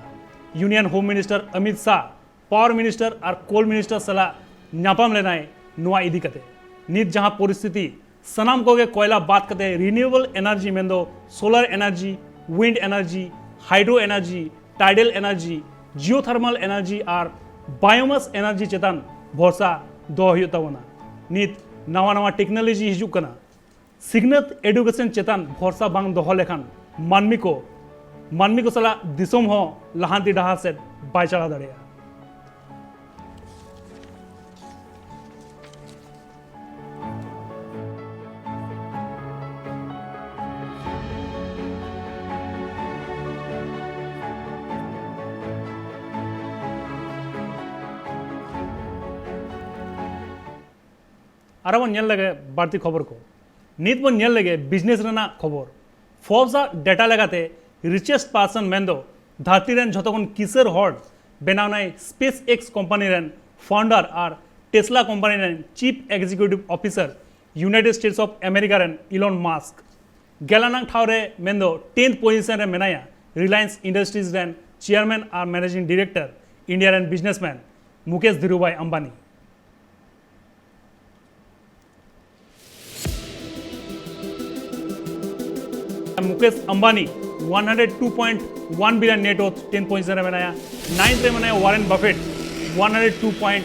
ᱤᱭᱩᱱᱤᱭᱚᱱ ᱦᱳᱢ ᱢᱤᱱᱤᱥᱴᱟᱨ ᱚᱢᱤᱛ ᱥᱟᱦ ᱯᱟᱣᱟᱨ ᱢᱤᱱᱤᱥᱴᱟᱨ ᱟᱨ ᱠᱳᱞ ᱢᱤᱱᱤᱥᱴᱟᱨ ᱥᱟᱞᱟᱜ ᱧᱟᱯᱟᱢ ᱞᱮᱱᱟᱭ ᱱᱚᱣᱟ ᱤᱫᱤ ᱠᱟᱛᱮ᱾ ᱱᱤᱛ ᱡᱟᱦᱟᱸ ᱯᱚᱨᱤᱥᱛᱷᱤᱛᱤ, ᱥᱟᱱᱟᱢ ᱠᱚᱜᱮ ᱠᱚᱭᱞᱟ ᱵᱟᱫ ᱠᱟᱛᱮ ᱨᱤᱱᱤᱭᱩᱣᱮᱵᱚᱞ ᱮᱱᱟᱨᱡᱤ ᱢᱮᱱᱫᱚ solar energy, wind energy, hydro energy, tidal energy, geothermal energy ᱟᱨ ᱵᱟᱭᱳᱢᱟᱥ ᱮᱱᱟᱨᱡᱤ ᱪᱮᱛᱟᱱ ᱵᱷᱚᱨᱥᱟ ᱫᱚᱦᱚ ᱦᱩᱭᱩᱜ ᱛᱟᱵᱚᱱᱟ᱾ ᱱᱤᱛ ᱱᱟᱣᱟ ᱱᱟᱣᱟ ᱴᱮᱠᱱᱳᱞᱚᱡᱤ ᱦᱤᱡᱩᱜ ᱠᱟᱱᱟ᱾ ᱥᱤᱠᱷᱱᱟᱹᱛ, ᱮᱰᱩᱠᱮᱥᱚᱱ ᱪᱮᱛᱟᱱ ᱵᱷᱚᱨᱥᱟ ᱵᱟᱝ ᱫᱚᱦᱚ ᱞᱮᱠᱷᱟᱱ ᱢᱟᱹᱱᱢᱤ ᱠᱚ, ᱢᱟᱹᱱᱢᱤ ᱠᱚ ᱥᱟᱞᱟᱜ ᱫᱤᱥᱚᱢ ᱦᱚᱸ ᱞᱟᱦᱟᱱᱛᱤ ᱰᱟᱦᱟᱨ ᱥᱮᱫ ᱵᱟᱭ ᱪᱟᱞᱟᱣ ᱫᱟᱲᱮᱭᱟᱜᱼᱟ᱾ ᱟᱨᱚ ᱵᱚᱱ ᱧᱮᱞ ᱞᱮᱜᱮ ᱵᱟᱹᱲᱛᱤ ᱠᱷᱚᱵᱚᱨ ᱠᱚ᱾ ᱱᱤᱛ ᱵᱚᱱ ᱧᱮᱞ ᱞᱮᱜᱮ ᱵᱤᱡᱽᱱᱮᱥ ᱨᱮᱱᱟᱜ ᱠᱷᱚᱵᱚᱨ᱾ ᱯᱷᱳᱨᱵᱥ ᱟᱜ ᱰᱮᱴᱟ ᱞᱮᱠᱟᱛᱮ ᱨᱤᱪᱮᱥᱴ ᱯᱟᱨᱥᱚᱱ ᱢᱮᱱᱫᱚ ᱫᱷᱟᱹᱨᱛᱤ ᱨᱮᱱ ᱡᱷᱚᱛᱚ ᱠᱷᱚᱱ ᱠᱤᱥᱟᱹᱬ ᱦᱚᱲ ᱵᱮᱱᱟᱣᱱᱟᱭ ᱥᱯᱮᱥ ᱮᱠᱥ ᱠᱳᱢᱯᱟᱱᱤ ᱨᱮᱱ ᱯᱷᱟᱣᱩᱱᱰᱟᱨ ᱟᱨ ᱴᱮᱥᱞᱟ ᱠᱳᱢᱯᱟᱱᱤ ᱨᱮᱱ chief executive officer United States of America ᱨᱮᱱ ᱤᱞᱚᱱ ᱢᱟᱥᱠ᱾ ᱜᱮᱞ ᱟᱱᱟᱝ ᱴᱷᱟᱶ ᱨᱮ ᱢᱮᱱᱫᱚ ᱴᱮᱱᱛᱷ ᱯᱚᱡᱤᱥᱚᱱ ᱨᱮ ᱢᱮᱱᱟᱭᱟ ᱨᱤᱞᱟᱭᱮᱱᱥ ᱤᱱᱰᱟᱥᱴᱨᱤᱡᱽ ᱨᱮᱱ ᱪᱮᱭᱟᱨᱢᱮᱱ ᱟᱨ ᱢᱮᱱᱮᱡᱤᱝ ᱰᱤᱨᱮᱠᱴᱚᱨ ᱤᱱᱰᱤᱭᱟ ᱨᱮᱱ businessmen Mukesh Dhirubhai Ambani. Mukesh Ambani one hundred two point one billion net worth, tenth position ᱨᱮ ᱢᱮᱱᱟᱭᱟ᱾ Ninth ᱨᱮ ᱢᱮᱱᱟᱭᱟ ᱣᱟᱨᱮᱱ ᱵᱟᱯᱷᱮᱴ, one hundred two point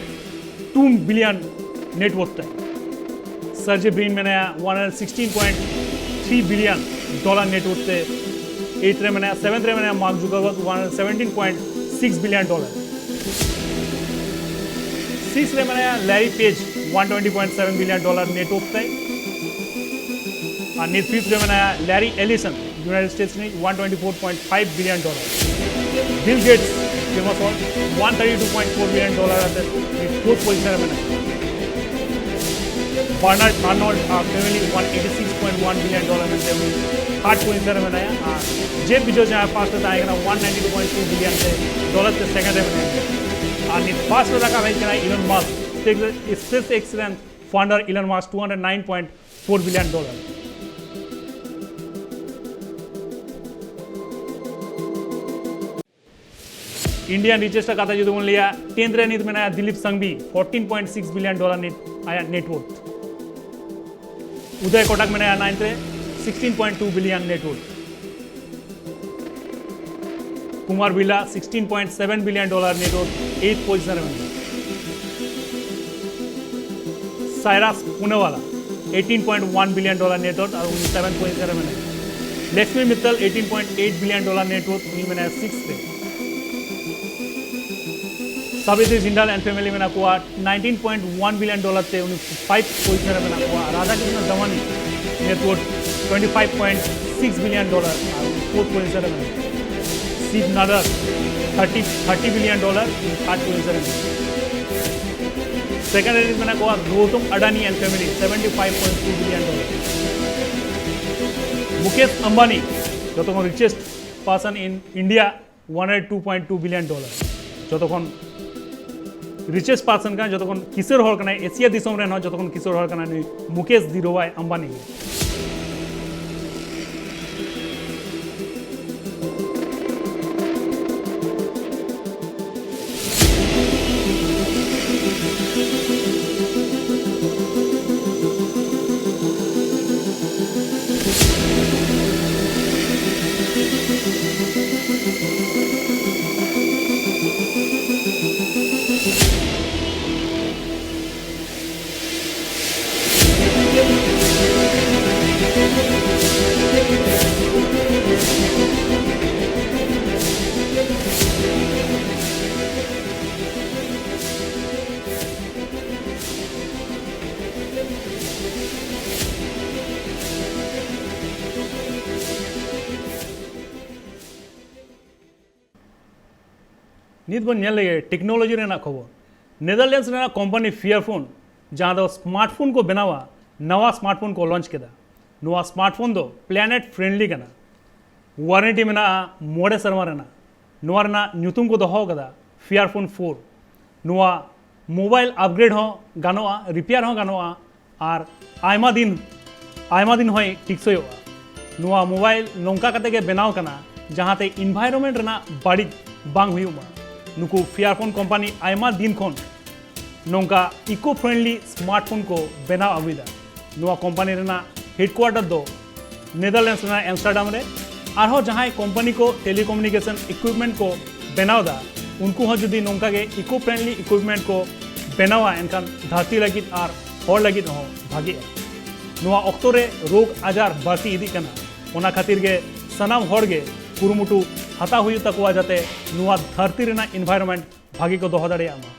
two billion net worth ᱛᱟᱭ᱾ ᱥᱟᱨᱡᱮ ᱵᱨᱤᱱ ᱢᱮᱱᱟᱭᱟ one hundred sixteen point three billion dollar net worth ᱛᱮ᱾ Eighth ᱨᱮ ᱢᱮᱱᱟᱭᱟ, seventh ᱨᱮ ᱢᱮᱱᱟᱭᱟ mark ᱡᱩᱠᱟᱨᱵᱟᱨᱜ, one hundred seventeen point six billion dollar᱾ Six ᱨᱮ ᱢᱮᱱᱟᱭᱟ ᱞᱟᱨᱤ page, one twenty point seven billion dollar net worth ᱛᱟᱭ᱾ ᱟᱨ ᱱᱤᱛ ᱯᱷᱤᱯᱛᱷ ᱨᱮ ᱢᱮᱱᱟᱭᱟ ᱞᱟᱨᱤ ᱮᱞᱤᱥᱚᱱ, ᱤᱭᱩᱱᱟᱭᱴᱮᱰ ᱥᱴᱮᱴᱥ ᱨᱤᱱᱤᱡ, one twenty four point five billion dollar. Bill Gates, ᱡᱮᱢᱟᱥ ᱦᱚᱞᱴ, one thirty two point four billion dollar ᱟᱛᱮ ᱱᱤᱛ ᱯᱷᱳᱨᱛᱷ ᱯᱚᱡᱤᱥᱚᱱ ᱨᱮ ᱢᱮᱱᱟᱭᱟ᱾ ᱵᱟᱨᱱᱟᱨᱰ ᱟᱨᱱᱚᱞᱰ ᱟᱨ family, one eighty six point one billion dollar ᱢᱮᱱᱛᱮ ᱩᱱᱤ ᱛᱷᱟᱨᱰ ᱯᱚᱡᱤᱥᱚᱱ ᱨᱮ ᱢᱮᱱᱟᱭᱟ᱾ ᱟᱨ ᱡᱮᱯᱷ ᱵᱤᱡᱚᱥ ᱡᱟᱦᱟᱸᱭ ᱯᱷᱟᱨᱥᱴ ᱨᱮ ᱛᱟᱦᱮᱸ ᱠᱟᱱᱟ, one ninety two point two billion ᱛᱮ, ᱰᱚᱞᱟᱨ ᱛᱮ ᱥᱮᱠᱮᱱᱰ ᱨᱮ ᱢᱮᱱᱟᱭᱟ᱾ ᱟᱨ ᱱᱤᱛ ᱯᱷᱟᱨᱥᱴ ᱨᱮ ᱨᱟᱠᱟᱵ ᱦᱮᱡ ᱠᱟᱱᱟ ᱤᱞᱚᱱ ᱢᱟᱥᱠ, ᱥᱯᱮᱥ ᱮᱠᱥ ᱨᱮᱱ founder Elon Musk, two hundred nine point four billion dollar. Indian richest ᱠᱟᱛᱷᱟ ᱡᱩᱫᱤ ᱵᱚᱱ ᱞᱟᱹᱭᱟ, ᱴᱮᱱᱛᱷ ᱨᱮ ᱱᱤᱛ ᱢᱮᱱᱟᱭᱟ Dilip ᱥᱟᱝᱵᱷᱤ, fourteen point six billion dollar ᱱᱤᱛ ᱟᱭᱟᱜ ᱱᱮᱴᱣᱚᱨᱛᱷ᱾ ᱩᱫᱚᱭ ᱠᱚᱴᱟᱠ ᱢᱮᱱᱟᱭᱟ ᱱᱟᱭᱤᱱᱛᱷ ᱨᱮ, sixteen point two billion net worth. Kumar Birla, sixteen point seven billion dollar net worth, eighth position ᱨᱮ ᱢᱮᱱᱟᱭᱟ᱾ Cyrus ᱯᱩᱱᱟᱣᱟᱞᱟ, eighteen point one billion dollar ᱱᱮᱴᱣᱚᱨᱛᱷ, ᱟᱨ ᱩᱱᱤ ᱥᱮᱵᱷᱮᱱ ᱯᱚᱡᱤᱥᱚᱱ ᱨᱮ ᱢᱮᱱᱟᱭᱟ᱾ Lakshmi Mittal, eighteen point eight billion dollar ᱱᱮᱴᱣᱚᱨᱛᱷ, ᱩᱱᱤ ᱢᱮᱱᱟᱭᱟ ᱥᱤᱠᱥ ᱨᱮ᱾ ᱥᱟᱵᱤᱛᱨᱤ ᱡᱤᱱᱫᱟᱞ and family ᱢᱮᱱᱟᱜ ᱠᱚᱣᱟ nineteen point one billion dollar ᱛᱮ, ᱩᱱᱤ ᱯᱷᱟᱭᱤᱵᱷ ᱯᱚᱡᱤᱥᱚᱱ ᱨᱮ ᱢᱮᱱᱟᱜ ᱠᱚᱣᱟ᱾ Radha Krishna ᱫᱟᱢᱟᱱᱤ ᱱᱮᱴᱣᱚᱨᱛᱷ twenty five point six billion dollar, ᱟᱨ ᱩᱱᱤ ᱯᱷᱳᱨᱛᱷ ᱯᱚᱡᱤᱥᱚᱱ ᱨᱮ ᱢᱮᱱᱟᱭᱟ᱾ ᱥᱤᱵ ᱱᱟᱫᱟᱨ, thirty thirty billion dollar, ᱩᱱᱤ ᱛᱷᱟᱨᱰ ᱯᱚᱡᱤᱥᱚᱱ ᱨᱮ ᱢᱮᱱᱟᱭᱟ᱾ ᱥᱮᱠᱮᱱᱰ ᱨᱮ ᱢᱮᱱᱟᱜ ᱠᱚᱣᱟ ᱜᱳᱛᱚᱢ Adani and family, seventy five point two billion dollar. Mukesh Ambani, ᱡᱚᱛᱚ ᱠᱷᱚᱱ richest person in India, one hundred two point two billion dollar. ᱡᱚᱛᱚ ᱠᱷᱚᱱ richest person ᱠᱟᱱᱟᱭ, ᱡᱚᱛᱚ ᱠᱷᱚᱱ ᱠᱤᱥᱟᱹᱬ ᱦᱚᱲ ᱠᱟᱱᱟᱭ, ᱮᱥᱤᱭᱟ ᱫᱤᱥᱚᱢ ᱨᱮᱱ ᱦᱚᱸ ᱡᱚᱛᱚ ᱠᱷᱚᱱ ᱠᱤᱥᱟᱹᱬ ᱦᱚᱲ ᱠᱟᱱᱟᱭ ᱱᱩᱭ ᱢᱩᱠᱮᱥ ᱫᱷᱤᱨᱩᱵᱷᱟᱭ ᱟᱢᱵᱟᱱᱤ ᱜᱮ᱾ ᱱᱤᱛ ᱵᱚᱱ ᱧᱮᱞ ᱞᱮᱜᱮ ᱴᱮᱠᱱᱳᱞᱚᱡᱤ ᱨᱮᱱᱟᱜ ᱠᱷᱚᱵᱚᱨ᱾ ᱱᱮᱫᱟᱨᱞᱮᱱᱰᱥ ᱨᱮᱱᱟᱜ ᱠᱳᱢᱯᱟᱱᱤ ᱯᱷᱤᱭᱟᱨᱯᱷᱳᱱ, ᱡᱟᱦᱟᱸ ᱫᱚ ᱥᱢᱟᱨᱴᱯᱷᱳᱱ ᱠᱚ ᱵᱮᱱᱟᱣᱟ, ᱱᱟᱣᱟ ᱥᱢᱟᱨᱴᱯᱷᱳᱱ ᱠᱚ ᱞᱚᱧᱪ ᱠᱮᱫᱟ᱾ ᱱᱚᱣᱟ ᱥᱢᱟᱨᱴᱯᱷᱳᱱ ᱫᱚ ᱯᱞᱮᱱᱮᱴ ᱯᱷᱨᱮᱱᱰᱞᱤ ᱠᱟᱱᱟ᱾ ᱣᱟᱨᱮᱱᱴᱤ ᱢᱮᱱᱟᱜᱼᱟ ᱢᱚᱬᱮ ᱥᱮᱨᱢᱟ ᱨᱮᱱᱟᱜ᱾ ᱱᱚᱣᱟ ᱨᱮᱱᱟᱜ ᱧᱩᱛᱩᱢ ᱠᱚ ᱫᱚᱦᱚ ᱟᱠᱟᱫᱟ ᱯᱷᱤᱭᱟᱨᱯᱷᱳᱱ ᱯᱷᱳᱨ᱾ ᱱᱚᱣᱟ ᱢᱳᱵᱟᱭᱤᱞ ᱟᱯᱜᱨᱮᱰ ᱦᱚᱸ ᱜᱟᱱᱚᱜᱼᱟ, ᱨᱤᱯᱮᱭᱟᱨ ᱦᱚᱸ ᱜᱟᱱᱚᱜᱼᱟ, ᱟᱨ ᱟᱭᱢᱟ ᱫᱤᱱ, ᱟᱭᱢᱟ ᱫᱤᱱ ᱦᱚᱸᱭ ᱴᱤᱠᱥᱚᱭᱚᱜᱼᱟ᱾ ᱱᱚᱣᱟ ᱢᱳᱵᱟᱭᱤᱞ ᱱᱚᱝᱠᱟ ᱠᱟᱛᱮ ᱜᱮ ᱵᱮᱱᱟᱣ ᱠᱟᱱᱟ, ᱡᱟᱦᱟᱸᱛᱮ ᱤᱱᱵᱷᱟᱭᱨᱚᱱᱢᱮᱱᱴ ᱨᱮᱱᱟᱜ ᱵᱟᱹᱲᱤᱡ ᱵᱟᱝ ᱦᱩᱭᱩᱜ ᱢᱟ᱾ ᱱᱩᱠᱩ ᱯᱷᱤᱭᱟᱨᱯᱷᱳᱱ ᱠᱳᱢᱯᱟᱱᱤ ᱟᱭᱢᱟ ᱫᱤᱱ ᱠᱷᱚᱱ ᱱᱚᱝᱠᱟ ᱤᱠᱳ ᱯᱷᱨᱮᱱᱰᱞᱤ ᱥᱢᱟᱨᱴᱯᱷᱳᱱ ᱠᱚ ᱵᱮᱱᱟᱣ ᱟᱹᱜᱩᱭᱮᱫᱟ᱾ ᱱᱚᱣᱟ ᱠᱳᱢᱯᱟᱱᱤ ᱨᱮᱱᱟᱜ ᱦᱮᱰᱠᱩᱣᱟᱴᱟᱨ ᱫᱚ ᱱᱮᱫᱟᱨᱞᱮᱱᱰᱥ ᱨᱮᱱᱟᱜ ᱮᱢᱥᱴᱟᱨᱰᱟᱢ ᱨᱮ᱾ ᱟᱨᱦᱚᱸ ᱡᱟᱦᱟᱸᱭ ᱠᱳᱢᱯᱟᱱᱤ ᱠᱚ ᱴᱮᱞᱤᱠᱚᱢᱤᱭᱩᱱᱤᱠᱮᱥᱚᱱ ᱤᱠᱩᱭᱤᱯᱢᱮᱱᱴ ᱠᱚ ᱵᱮᱱᱟᱣ ᱮᱫᱟ, ᱩᱱᱠᱩ ᱦᱚᱸ ᱡᱩᱫᱤ ᱱᱚᱝᱠᱟ ᱜᱮ ᱤᱠᱳ ᱯᱷᱨᱮᱱᱰᱞᱤ ᱤᱠᱩᱭᱤᱯᱢᱮᱱᱴ ᱠᱚ ᱵᱮᱱᱟᱣᱟ, ᱮᱱᱠᱷᱟᱱ ᱫᱷᱟᱹᱨᱛᱤ ᱞᱟᱹᱜᱤᱫ ᱟᱨ ᱦᱚᱲ ᱞᱟᱹᱜᱤᱫ ᱦᱚᱸ ᱵᱷᱟᱜᱮᱜᱼᱟ᱾ ᱱᱚᱣᱟ ᱚᱠᱛᱚ ᱨᱮ ᱨᱳᱜᱽ ᱟᱡᱟᱨ ᱵᱟᱹᱲᱛᱤ ᱤᱫᱤᱜ ᱠᱟᱱᱟ, ᱚᱱᱟ ᱠᱷᱟᱹᱛᱤᱨ ᱜᱮ ᱥᱟᱱᱟᱢ ᱦᱚᱲ ᱜᱮ ᱠᱩᱨᱩᱢᱩᱴᱩ ᱦᱟᱛᱟᱣ ᱦᱩᱭᱩᱜ ᱛᱟᱠᱚᱣᱟ, ᱡᱟᱛᱮ ᱱᱚᱣᱟ ᱫᱷᱟᱹᱨᱛᱤ ᱨᱮᱱᱟᱜ ᱤᱱᱵᱷᱟᱭᱨᱚᱱᱢᱮᱱᱴ ᱵᱷᱟᱜᱮ ᱠᱚ ᱫᱚᱦᱚ ᱫᱟᱲᱮᱭᱟᱜ ᱢᱟ᱾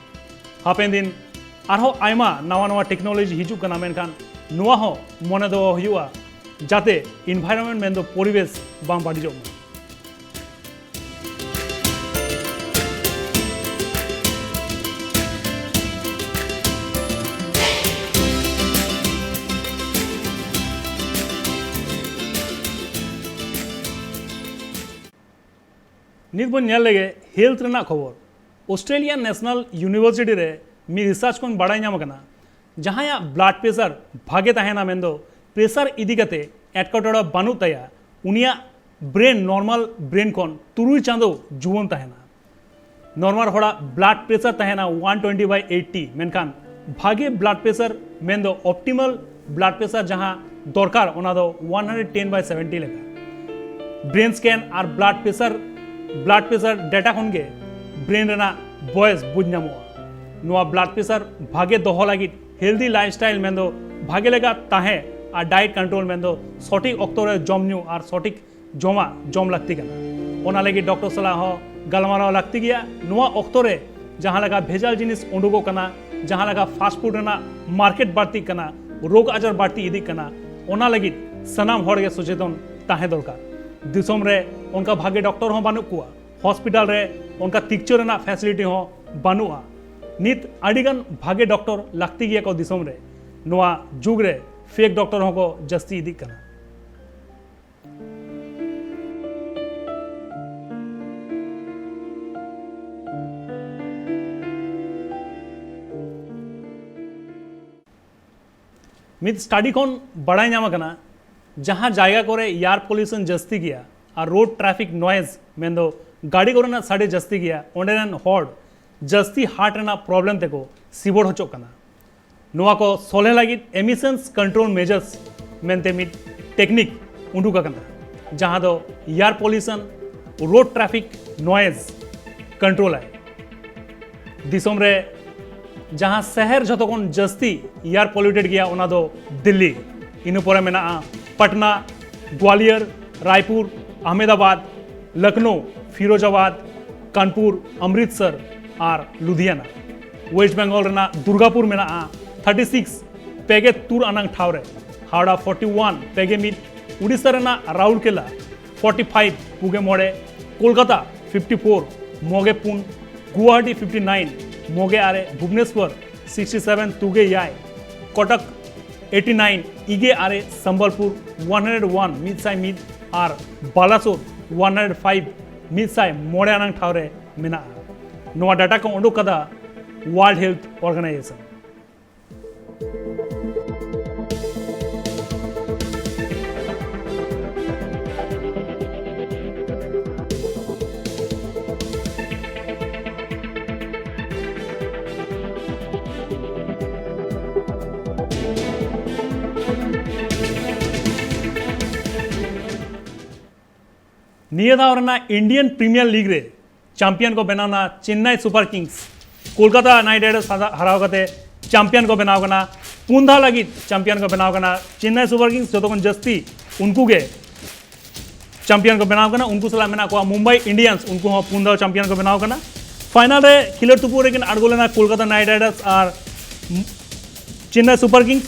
ᱦᱟᱯᱮᱱ ᱫᱤᱱ ᱟᱨᱦᱚᱸ ᱟᱭᱢᱟ ᱱᱟᱣᱟ ᱱᱟᱣᱟ ᱴᱮᱠᱱᱳᱞᱚᱡᱤ ᱦᱤᱡᱩᱜ ᱠᱟᱱᱟ, ᱢᱮᱱᱠᱷᱟᱱ ᱱᱚᱣᱟ ᱦᱚᱸ ᱢᱚᱱᱮ ᱫᱚᱦᱚ ᱦᱩᱭᱩᱜᱼᱟ, ᱡᱟᱛᱮ ᱤᱱᱵᱷᱟᱭᱨᱚᱱᱢᱮᱱᱴ ᱢᱮᱱᱫᱚ ᱯᱚᱨᱤᱵᱮᱥ ᱵᱟᱝ ᱵᱟᱹᱲᱤᱡᱚᱜ ᱢᱟ᱾ ᱱᱤᱛ ᱵᱚᱱ ᱧᱮᱞ ᱞᱮᱜᱮ ᱦᱮᱞᱛᱷ ᱨᱮᱱᱟᱜ ᱠᱷᱚᱵᱚᱨ᱾ ᱚᱥᱴᱨᱮᱞᱤᱭᱟᱱ ᱱᱮᱥᱱᱟᱞ ᱤᱭᱩᱱᱤᱵᱷᱟᱨᱥᱤᱴᱤ ᱨᱮ ᱢᱤᱫ ᱨᱤᱥᱟᱨᱪ ᱠᱷᱚᱱ ᱵᱟᱲᱟᱭ ᱧᱟᱢ ᱟᱠᱟᱱᱟ, ᱡᱟᱦᱟᱸᱭᱟᱜ ᱵᱞᱟᱰ ᱯᱨᱮᱥᱟᱨ ᱵᱷᱟᱜᱮ ᱛᱟᱦᱮᱱᱟ, ᱢᱮᱱᱫᱚ ᱯᱨᱮᱥᱟᱨ ᱤᱫᱤ ᱠᱟᱛᱮ ᱮᱴᱠᱮᱴᱚᱬᱮ ᱵᱟᱹᱱᱩᱜ ᱛᱟᱭᱟ, ᱩᱱᱤᱭᱟᱜ ᱵᱨᱮᱱ ᱱᱚᱨᱢᱟᱞ ᱵᱨᱮᱱ ᱠᱷᱚᱱ ᱛᱩᱨᱩᱭ ᱪᱟᱸᱫᱚ ᱡᱩᱣᱟᱹᱱ ᱛᱟᱦᱮᱱᱟ᱾ ᱱᱚᱨᱢᱟᱞ ᱦᱚᱲᱟᱜ ᱵᱞᱟᱰ ᱯᱨᱮᱥᱟᱨ ᱛᱟᱦᱮᱱᱟ ᱳᱣᱟᱱ ᱴᱩᱭᱮᱱᱴᱤ ᱵᱟᱭ ᱮᱭᱤᱴᱤ, ᱢᱮᱱᱠᱷᱟᱱ ᱵᱷᱟᱜᱮ ᱵᱞᱟᱰ ᱯᱨᱮᱥᱟᱨ ᱢᱮᱱᱫᱚ ᱚᱯᱴᱤᱢᱟᱞ ᱵᱞᱟᱰ ᱯᱨᱮᱥᱟᱨ ᱡᱟᱦᱟᱸ ᱫᱚᱨᱠᱟᱨ, ᱚᱱᱟ ᱫᱚ one hundred ten by seventy ᱞᱮᱠᱟ᱾ ᱵᱨᱮᱱ ᱥᱠᱮᱱ ᱟᱨ blood pressure, blood pressure data ᱠᱷᱚᱱ ᱜᱮ ᱵᱨᱮᱱ ᱨᱮᱱᱟᱜ ᱵᱚᱭᱮᱥ ᱵᱩᱡᱽ ᱧᱟᱢᱚᱜᱼᱟ᱾ ᱱᱚᱣᱟ ᱵᱞᱟᱰ ᱯᱨᱮᱥᱟᱨ ᱵᱷᱟᱜᱮ ᱫᱚᱦᱚ ᱞᱟᱹᱜᱤᱫ ᱦᱮᱞᱫᱤ ᱞᱟᱭᱤᱯᱷᱥᱴᱟᱭᱤᱞ ᱢᱮᱱᱫᱚ ᱵᱷᱟᱜᱮ ᱞᱮᱠᱟ ᱛᱟᱦᱮᱸ ᱟᱨ ᱰᱟᱭᱮᱴ ᱠᱚᱱᱴᱨᱳᱞ ᱢᱮᱱᱫᱚ ᱥᱚᱴᱷᱤᱠ ᱚᱠᱛᱚ ᱨᱮ ᱡᱚᱢ ᱧᱩ ᱟᱨ ᱥᱚᱴᱷᱤᱠ ᱡᱚᱢᱟᱜ ᱡᱚᱢ ᱞᱟᱹᱠᱛᱤ ᱠᱟᱱᱟ᱾ ᱚᱱᱟ ᱞᱟᱹᱜᱤᱫ ᱰᱚᱠᱴᱚᱨ ᱥᱟᱞᱟᱜ ᱦᱚᱸ ᱜᱟᱞᱢᱟᱨᱟᱣ ᱞᱟᱹᱠᱛᱤ ᱜᱮᱭᱟ᱾ ᱱᱚᱣᱟ ᱚᱠᱛᱚ ᱨᱮ ᱡᱟᱦᱟᱸ ᱞᱮᱠᱟ ᱵᱷᱮᱡᱟᱞ ᱡᱤᱱᱤᱥ ᱩᱰᱩᱠᱚᱜ ᱠᱟᱱᱟ, ᱡᱟᱦᱟᱸ ᱞᱮᱠᱟ ᱯᱷᱟᱥᱴ ᱯᱷᱩᱰ ᱨᱮᱱᱟᱜ ᱢᱟᱨᱠᱮᱴ ᱵᱟᱹᱲᱛᱤᱜ ᱠᱟᱱᱟ, ᱨᱳᱜᱽ ᱟᱡᱟᱨ ᱵᱟᱹᱲᱛᱤ ᱤᱫᱤᱜ ᱠᱟᱱᱟ, ᱚᱱᱟ ᱞᱟᱹᱜᱤᱫ ᱥᱟᱱᱟᱢ ᱦᱚᱲ ᱜᱮ ᱥᱚᱪᱮᱛᱚᱱ ᱛᱟᱦᱮᱸ ᱫᱚᱨᱠᱟᱨ᱾ ᱫᱤᱥᱚᱢ ᱨᱮ ᱚᱱᱠᱟ ᱵᱷᱟᱜᱮ ᱰᱚᱠᱴᱚᱨ ᱦᱚᱸ ᱵᱟᱹᱱᱩᱜ ᱠᱚᱣᱟ᱾ ᱦᱚᱥᱯᱤᱴᱟᱞ ᱨᱮ ᱚᱱᱠᱟ ᱛᱤᱠᱪᱚ ᱨᱮᱱᱟᱜ ᱯᱷᱮᱥᱤᱞᱤᱴᱤ ᱦᱚᱸ ᱵᱟᱹᱱᱩᱜᱼᱟ᱾ ᱱᱤᱛ ᱟᱹᱰᱤᱜᱟᱱ ᱵᱷᱟᱜᱮ ᱰᱚᱠᱴᱚᱨ ᱞᱟᱹᱠᱛᱤ ᱜᱮᱭᱟ ᱠᱚ ᱫᱤᱥᱚᱢ ᱨᱮ᱾ ᱱᱚᱣᱟ ᱡᱩᱜᱽ ᱨᱮ ᱯᱷᱮᱠ ᱰᱚᱠᱴᱚᱨ ᱦᱚᱸᱠᱚ ᱡᱟᱹᱥᱛᱤ ᱤᱫᱤᱜ ᱠᱟᱱᱟ᱾ ᱢᱤᱫ ᱥᱴᱟᱰᱤ ᱠᱷᱚᱱ ᱵᱟᱲᱟᱭ ᱧᱟᱢ ᱟᱠᱟᱱᱟ, ᱡᱟᱦᱟᱸ ᱡᱟᱭᱜᱟ ᱠᱚᱨᱮ ᱮᱭᱟᱨ ᱯᱚᱞᱤᱭᱩᱥᱚᱱ ᱡᱟᱹᱥᱛᱤ ᱜᱮᱭᱟ ᱟᱨ ᱨᱳᱰ ᱴᱨᱟᱯᱷᱤᱠ ᱱᱚᱭᱮᱡᱽ, ᱢᱮᱱᱫᱚ ᱜᱟᱹᱰᱤ ᱠᱚᱨᱮᱱᱟᱜ ᱥᱟᱰᱮ ᱡᱟᱹᱥᱛᱤ ᱜᱮᱭᱟ, ᱚᱸᱰᱮ ᱨᱮᱱ ᱦᱚᱲ ᱡᱟᱹᱥᱛᱤ ᱦᱟᱨᱴ ᱨᱮᱱᱟᱜ ᱯᱨᱚᱵᱞᱮᱢ ᱛᱮᱠᱚ ᱥᱤᱵᱚᱲ ᱦᱚᱪᱚᱜ ᱠᱟᱱᱟ᱾ ᱱᱚᱣᱟ ᱠᱚ ᱥᱚᱞᱦᱮ ᱞᱟᱹᱜᱤᱫ ᱮᱢᱤᱥᱚᱱᱥ ᱠᱚᱱᱴᱨᱳᱞ ᱢᱮᱡᱟᱨᱥ ᱢᱮᱱᱛᱮ ᱢᱤᱫ ᱴᱮᱠᱱᱤᱠ ᱩᱰᱩᱠ ᱟᱠᱟᱱᱟ, ᱡᱟᱦᱟᱸ ᱫᱚ air pollution, road traffic noise control ᱟᱭ᱾ ᱫᱤᱥᱚᱢ ᱨᱮ ᱡᱟᱦᱟᱸ ᱥᱟᱦᱟᱨ ᱡᱷᱚᱛᱚ ᱠᱷᱚᱱ ᱡᱟᱹᱥᱛᱤ ᱮᱭᱟᱨ ᱯᱚᱞᱤᱭᱩᱴᱮᱰ ᱜᱮᱭᱟ, ᱚᱱᱟ ᱫᱚ ᱫᱤᱞᱞᱤ᱾ ᱤᱱᱟᱹ ᱯᱚᱨᱮ ᱢᱮᱱᱟᱜᱼᱟ ᱯᱟᱴᱱᱟ, ᱜᱣᱟᱞᱤᱭᱚᱨ, ᱨᱟᱭᱯᱩᱨ, ᱟᱦᱢᱮᱫᱟᱵᱟᱫᱽ, ᱞᱚᱠᱷᱱᱳ, ᱯᱷᱤᱨᱳᱡᱟᱵᱟᱫᱽ, ᱠᱟᱱᱯᱩᱨ, ᱚᱢᱨᱤᱛᱥᱚᱨ ᱟᱨ ᱞᱩᱫᱷᱤᱭᱟᱱᱟ᱾ ᱳᱭᱮᱥᱴ ᱵᱮᱝᱜᱚᱞ ᱨᱮᱱᱟᱜ ᱫᱩᱨᱜᱟᱯᱩᱨ ᱢᱮᱱᱟᱜᱼᱟ ᱛᱷᱟᱨᱴᱤ ᱥᱤᱠᱥ, ᱯᱮᱜᱮ ᱛᱩᱨ ᱟᱱᱟᱝ ᱴᱷᱟᱶ ᱨᱮ, ᱦᱟᱣᱲᱟ ᱯᱷᱚᱨᱴᱤ ᱳᱣᱟᱱ, ᱯᱮᱜᱮ ᱢᱤᱫ, ᱩᱰᱤᱥᱟ ᱨᱮᱱᱟᱜ ᱨᱟᱩᱨᱠᱮᱞᱟ ᱯᱷᱚᱨᱴᱤ ᱯᱷᱟᱭᱤᱵᱷ, ᱯᱩᱜᱮ ᱢᱚᱬᱮ, ᱠᱳᱞᱠᱟᱛᱟ ᱯᱷᱤᱯᱴᱤ ᱯᱷᱳᱨ, ᱢᱚᱜᱮ ᱯᱩᱱ, ᱜᱩᱣᱟᱦᱟᱴᱤ ᱯᱷᱤᱯᱴᱤ ᱱᱟᱭᱤᱱ, ᱢᱚᱜᱮ ᱟᱨᱮ, ᱵᱷᱩᱵᱽᱱᱮᱥᱣᱚᱨ ᱥᱤᱠᱥᱴᱤ ᱥᱮᱵᱷᱮᱱ, ᱛᱩᱜᱮ ᱮᱭᱟᱭ, ᱠᱚᱴᱚᱠ ᱮᱭᱤᱴᱤ ᱱᱟᱭᱤᱱ, ᱤᱜᱮ ᱟᱨᱮ, ᱥᱚᱢᱵᱚᱞᱯᱩᱨ ᱚᱣᱟᱱ ᱦᱟᱱᱰᱨᱮᱰ ᱳᱣᱟᱱ, ᱢᱤᱫ ᱥᱟᱭ ᱢᱤᱫ, ᱟᱨ ᱵᱟᱞᱟᱥᱳᱨ ᱚᱣᱟᱱ ᱦᱟᱱᱰᱨᱮᱰ ᱯᱷᱟᱭᱤᱵᱷ, ᱢᱤᱫ ᱥᱟᱭ ᱢᱚᱬᱮ ᱟᱱᱟᱝ ᱴᱷᱟᱶ ᱨᱮ ᱢᱮᱱᱟᱜᱼᱟ᱾ ᱱᱚᱣᱟ ᱰᱟᱴᱟ ᱠᱚ ᱩᱰᱩᱠ ᱠᱟᱫᱟ ᱣᱟᱨᱞᱰ ᱦᱮᱞᱛᱷ ᱚᱨᱜᱟᱱᱟᱭᱡᱮᱥᱚᱱ᱾ ᱱᱤᱭᱟᱹ ᱫᱷᱟᱣ ᱨᱮᱱᱟᱜ ᱤᱱᱰᱤᱭᱟᱱ ᱯᱨᱤᱢᱤᱭᱟᱨ ᱞᱤᱜᱽ ᱨᱮ ᱪᱟᱢᱯᱤᱭᱟᱱ ᱠᱚ ᱵᱮᱱᱟᱣ ᱮᱱᱟ Chennai Super Kings. Kolkata Knight Riders ᱦᱟᱨᱟ-, ᱦᱟᱨᱟᱣ ᱠᱟᱛᱮ ᱪᱟᱢᱯᱤᱭᱟᱱ ᱠᱚ ᱵᱮᱱᱟᱣ ᱠᱟᱱᱟ᱾ ᱯᱩᱱ ᱫᱷᱟᱣ ᱞᱟᱹᱜᱤᱫ ᱪᱟᱢᱯᱤᱭᱟᱱ ᱠᱚ ᱵᱮᱱᱟᱣ ᱠᱟᱱᱟ᱾ ᱪᱮᱱᱱᱟᱭ ᱥᱩᱯᱟᱨ ᱠᱤᱝᱥ ᱡᱚᱛᱚ ᱠᱷᱚᱱ ᱡᱟᱹᱥᱛᱤ ᱩᱱᱠᱩ ᱜᱮ ᱪᱟᱢᱯᱤᱭᱟᱱ ᱠᱚ ᱵᱮᱱᱟᱣ ᱠᱟᱱᱟ᱾ ᱩᱱᱠᱩ ᱥᱟᱞᱟᱜ ᱢᱮᱱᱟᱜ ᱠᱚᱣᱟ ᱢᱩᱢᱵᱟᱭ ᱤᱱᱰᱤᱭᱟᱱᱥ, ᱩᱱᱠᱩ ᱦᱚᱸ ᱯᱩᱱ ᱫᱷᱟᱣ ᱪᱟᱢᱯᱤᱭᱟᱱ ᱠᱚ ᱵᱮᱱᱟᱣ ᱠᱟᱱᱟ᱾ ᱯᱷᱟᱭᱱᱟᱞ ᱨᱮ ᱠᱷᱮᱞᱳᱰ ᱛᱩᱯᱩᱫ ᱨᱮᱠᱤᱱ ᱟᱬᱜᱚ ᱞᱮᱱᱟ ᱠᱳᱞᱠᱟᱛᱟ ᱱᱟᱭᱤᱴ ᱨᱟᱭᱰᱟᱨᱥ ᱟᱨ Chennai Super Kings.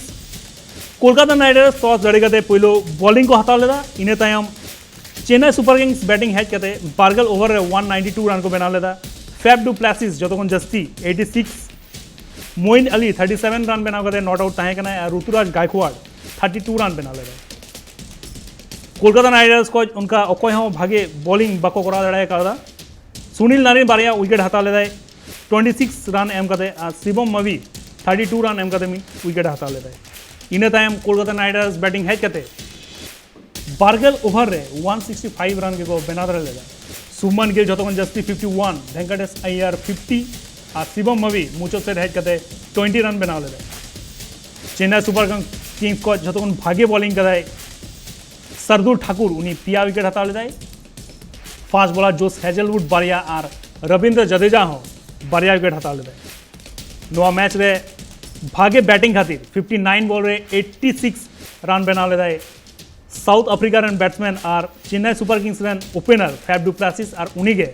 Kolkata Knight Riders toss ᱡᱟᱹᱲᱤ ᱠᱟᱛᱮ ᱯᱳᱭᱞᱳ ᱵᱚᱞᱤᱝ ᱠᱚ ᱦᱟᱛᱟᱣ ᱞᱮᱫᱟ᱾ ᱤᱱᱟᱹ ᱛᱟᱭᱚᱢ ᱪᱮᱱᱱᱟᱭ ᱥᱩᱯᱟᱨ ᱠᱤᱝᱥ ᱵᱮᱴᱤᱝ ᱦᱮᱡ ᱠᱟᱛᱮ ᱵᱟᱨᱜᱮᱞ ᱳᱵᱷᱟᱨ ᱨᱮ ᱚᱣᱟᱱ ᱱᱟᱭᱤᱱᱴᱤ ᱴᱩ ᱨᱟᱱ ᱠᱚ ᱵᱮᱱᱟᱣ ᱞᱮᱫᱟ᱾ ᱯᱷᱮᱵ ᱰᱩ ᱯᱞᱟᱥᱤᱥ ᱡᱚᱛᱚ ᱠᱷᱚᱱ ᱡᱟᱹᱥᱛᱤ ᱮᱭᱤᱴᱤ ᱥᱤᱠᱥ, ᱢᱚᱭᱤᱱ ᱟᱞᱤ ᱛᱷᱟᱨᱴᱤ ᱥᱮᱵᱷᱮᱱ ᱨᱟᱱ ᱵᱮᱱᱟᱣ ᱠᱟᱛᱮ ᱱᱚᱴ ᱟᱣᱩᱴ ᱛᱟᱦᱮᱸ ᱠᱟᱱᱟᱭ ᱟᱨ ᱨᱩᱛᱩᱨᱟᱡᱽ ᱜᱟᱭᱠᱣᱟᱲ ᱛᱷᱟᱨᱴᱤ ᱴᱩ ᱨᱟᱱ ᱵᱮᱱᱟᱣ ᱞᱮᱫᱟᱭ᱾ ᱠᱳᱞᱠᱟᱛᱟ ᱱᱟᱭᱤᱴ ᱨᱟᱭᱰᱟᱨᱥ ᱠᱷᱚᱱ ᱚᱱᱠᱟ ᱚᱠᱚᱭ ᱦᱚᱸ ᱵᱷᱟᱜᱮ ᱵᱳᱞᱤᱝ ᱵᱟᱠᱚ ᱠᱚᱨᱟᱣ ᱫᱟᱲᱮ ᱠᱟᱣᱫᱟ᱾ ᱥᱩᱱᱤᱞ ᱱᱟᱨᱤᱱ ᱵᱟᱨᱭᱟ ᱩᱭᱠᱮᱴ ᱦᱟᱛᱟᱣ ᱞᱮᱫᱟᱭ ᱴᱩᱭᱮᱱᱴᱤ ᱥᱤᱠᱥ ᱨᱟᱱ ᱮᱢ ᱠᱟᱛᱮ ᱟᱨ ᱥᱤᱵᱚᱢ ᱢᱟᱵᱤ ᱛᱷᱟᱨᱴᱤ ᱴᱩ ᱨᱟᱱ ᱮᱢ ᱠᱟᱛᱮ ᱢᱤᱫ ᱩᱭᱠᱮᱴ ᱦᱟᱛᱟᱣ ᱞᱮᱫᱟᱭ᱾ ᱤᱱᱟᱹ ᱛᱟᱭᱚᱢ ᱠᱳᱞᱠᱟᱛᱟ ᱱᱟᱭᱤᱴ ᱨᱟᱭᱰᱟᱨᱥ ᱵᱮᱴᱤᱝ ᱦᱮᱡ ᱠᱟᱛᱮ ᱵᱟᱨᱜᱮᱞ ᱳᱵᱷᱟᱨ ᱨᱮ ᱚᱣᱟᱱ ᱥᱤᱠᱥᱴᱤ ᱯᱷᱟᱭᱤᱵᱷ ᱨᱟᱱ ᱜᱮᱠᱚ ᱵᱮᱱᱟᱣ ᱫᱟᱲᱮ ᱞᱮᱫᱟ᱾ ᱥᱩᱵᱢᱟᱱ ᱜᱤᱞ ᱡᱚᱛᱚ ᱠᱷᱚᱱ ᱡᱟᱹᱥᱛᱤ ᱯᱷᱤᱯᱴᱤ ᱣᱟᱱ, ᱵᱷᱮᱝᱠᱟᱴᱮᱥ ᱟᱭᱭᱟᱨ ᱯᱷᱤᱯᱴᱤ ᱟᱨ ᱥᱤᱵᱚᱢ ᱢᱟᱵᱤ ᱢᱩᱪᱟᱹᱫ ᱥᱮᱫ ᱦᱮᱡ ᱠᱟᱛᱮ ᱴᱩᱭᱮᱱᱴᱤ ᱨᱟᱱ ᱵᱮᱱᱟᱣ ᱞᱮᱫᱟᱭ᱾ ᱪᱮᱱᱱᱟᱭ ᱥᱩᱯᱟᱨ ᱠᱤᱝᱥ ᱠᱷᱚᱱ ᱡᱚᱛᱚ ᱠᱷᱚᱱ ᱵᱷᱟᱜᱮ ᱵᱳᱞᱤᱝ ᱠᱟᱫᱟᱭ ᱥᱟᱨᱫᱩᱞ ᱴᱷᱟᱠᱩᱨ, ᱩᱱᱤ ᱯᱮᱭᱟ ᱩᱭᱠᱮᱴ ᱦᱟᱛᱟᱣ ᱞᱮᱫᱟᱭ᱾ ᱯᱷᱟᱥᱴ ᱵᱚᱞᱟᱨ ᱡᱳᱥ ᱦᱮᱡᱮᱞᱣᱩᱰ ᱵᱟᱨᱭᱟ ᱟᱨ ᱨᱚᱵᱤᱱᱫᱨᱚ ᱡᱟᱰᱮᱡᱟ ᱦᱚᱸ ᱵᱟᱨᱭᱟ ᱩᱭᱠᱮᱴ ᱦᱟᱛᱟᱣ ᱞᱮᱫᱟᱭ᱾ ᱱᱚᱣᱟ ᱢᱮᱪ ᱨᱮ ᱵᱷᱟᱜᱮ ᱵᱮᱴᱤᱝ ᱠᱷᱟᱹᱛᱤᱨ ᱯᱷᱤᱯᱴᱤ ᱱᱟᱭᱤᱱ ᱵᱚᱞ ᱨᱮ ᱮᱭᱤᱴᱤ ᱥᱤᱠᱥ ᱨᱟᱱ ᱵᱮᱱᱟᱣ ᱞᱮᱫᱟᱭ ᱥᱟᱣᱩᱛᱷ ᱟᱯᱷᱨᱤᱠᱟ ᱨᱮᱱ ᱵᱮᱴᱥᱢᱮᱱ ᱟᱨ ᱪᱮᱱᱱᱟᱭ ᱥᱩᱯᱟᱨ ᱠᱤᱝᱥ ᱨᱮᱱ ᱳᱯᱮᱱᱟᱨ ᱯᱷᱮᱵ ᱰᱩ ᱯᱞᱟᱥᱤᱥ, ᱟᱨ ᱩᱱᱤᱜᱮ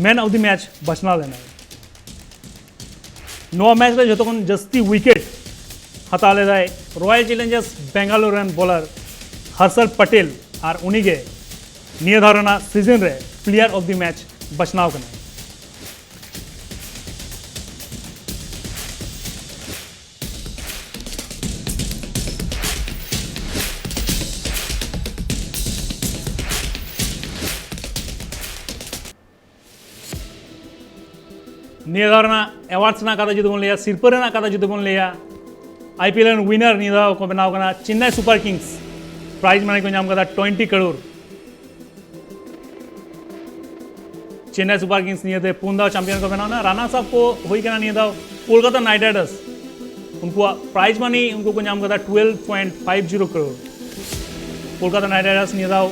ᱢᱮᱱ ᱚᱯᱷ ᱫᱤ ᱢᱮᱪ ᱵᱟᱪᱷᱱᱟᱣ ᱞᱮᱱᱟᱭ᱾ ᱱᱚᱣᱟ ᱢᱮᱪ ᱨᱮ ᱡᱚᱛᱚ ᱠᱷᱚᱱ ᱡᱟᱹᱥᱛᱤ ᱩᱭᱠᱮᱴ ᱦᱟᱛᱟᱣ ᱞᱮᱫᱟᱭ ᱨᱚᱭᱟᱞ ᱪᱮᱞᱮᱧᱡᱟᱨᱥ ᱵᱮᱝᱜᱟᱞᱳᱨ ᱨᱮᱱ ᱵᱚᱞᱟᱨ ᱦᱟᱨᱥᱟᱞ ᱯᱟᱴᱮᱞ, ᱟᱨ ᱩᱱᱤᱜᱮ ᱱᱤᱭᱟᱹ ᱫᱷᱟᱣ ᱨᱮᱱᱟᱜ ᱥᱤᱡᱚᱱ ᱨᱮ ᱯᱞᱮᱭᱟᱨ ᱚᱯᱷ ᱫᱤ ᱢᱮᱪ ᱵᱟᱪᱷᱱᱟᱣ ᱠᱟᱱᱟᱭ᱾ ᱱᱤᱭᱟᱹ ᱫᱷᱟᱣ ᱨᱮᱱᱟᱜ ᱮᱣᱟᱨᱰᱥ ᱨᱮᱱᱟᱜ ᱠᱟᱛᱷᱟ ᱡᱩᱫᱤ ᱵᱚᱱ ᱞᱟᱹᱭᱟ, ᱥᱤᱨᱯᱟᱹ ᱨᱮᱱᱟᱜ ᱠᱟᱛᱷᱟ ᱡᱩᱫᱤ ᱵᱚᱱ ᱞᱟᱹᱭᱟ, ᱟᱭ ᱯᱤ ᱮᱞ ᱨᱮᱱ ᱣᱤᱱᱟᱨ ᱱᱤᱭᱟᱹ ᱫᱷᱟᱣ ᱠᱚ ᱵᱮᱱᱟᱣ ᱠᱟᱱᱟ Chennai Super kings. Prize money ᱠᱚ ᱧᱟᱢ ᱠᱟᱫᱟ twenty crore. Chennai Super kings ᱱᱤᱭᱟᱹᱛᱮ ᱯᱩᱱ ᱫᱷᱟᱣ ᱪᱟᱢᱯᱤᱭᱟᱱ ᱠᱚ ᱵᱮᱱᱟᱣ ᱮᱱᱟ᱾ ᱨᱟᱱᱟᱨᱥ ᱟᱯ ᱠᱚ ᱦᱩᱭ ᱠᱟᱱᱟ ᱱᱤᱭᱟᱹ ᱫᱷᱟᱣ ᱠᱳᱞᱠᱟᱛᱟ ᱱᱟᱭᱤᱴ ᱨᱟᱭᱰᱟᱨᱥ᱾ ᱩᱱᱠᱩᱣᱟᱜ ᱯᱨᱟᱭᱤᱡᱽ ᱢᱟᱱᱤ ᱩᱱᱠᱩ ᱠᱚ ᱧᱟᱢ ᱠᱟᱫᱟ twelve point five zero crore. Kolkata Knight Riders ᱱᱤᱭᱟᱹ ᱫᱷᱟᱣ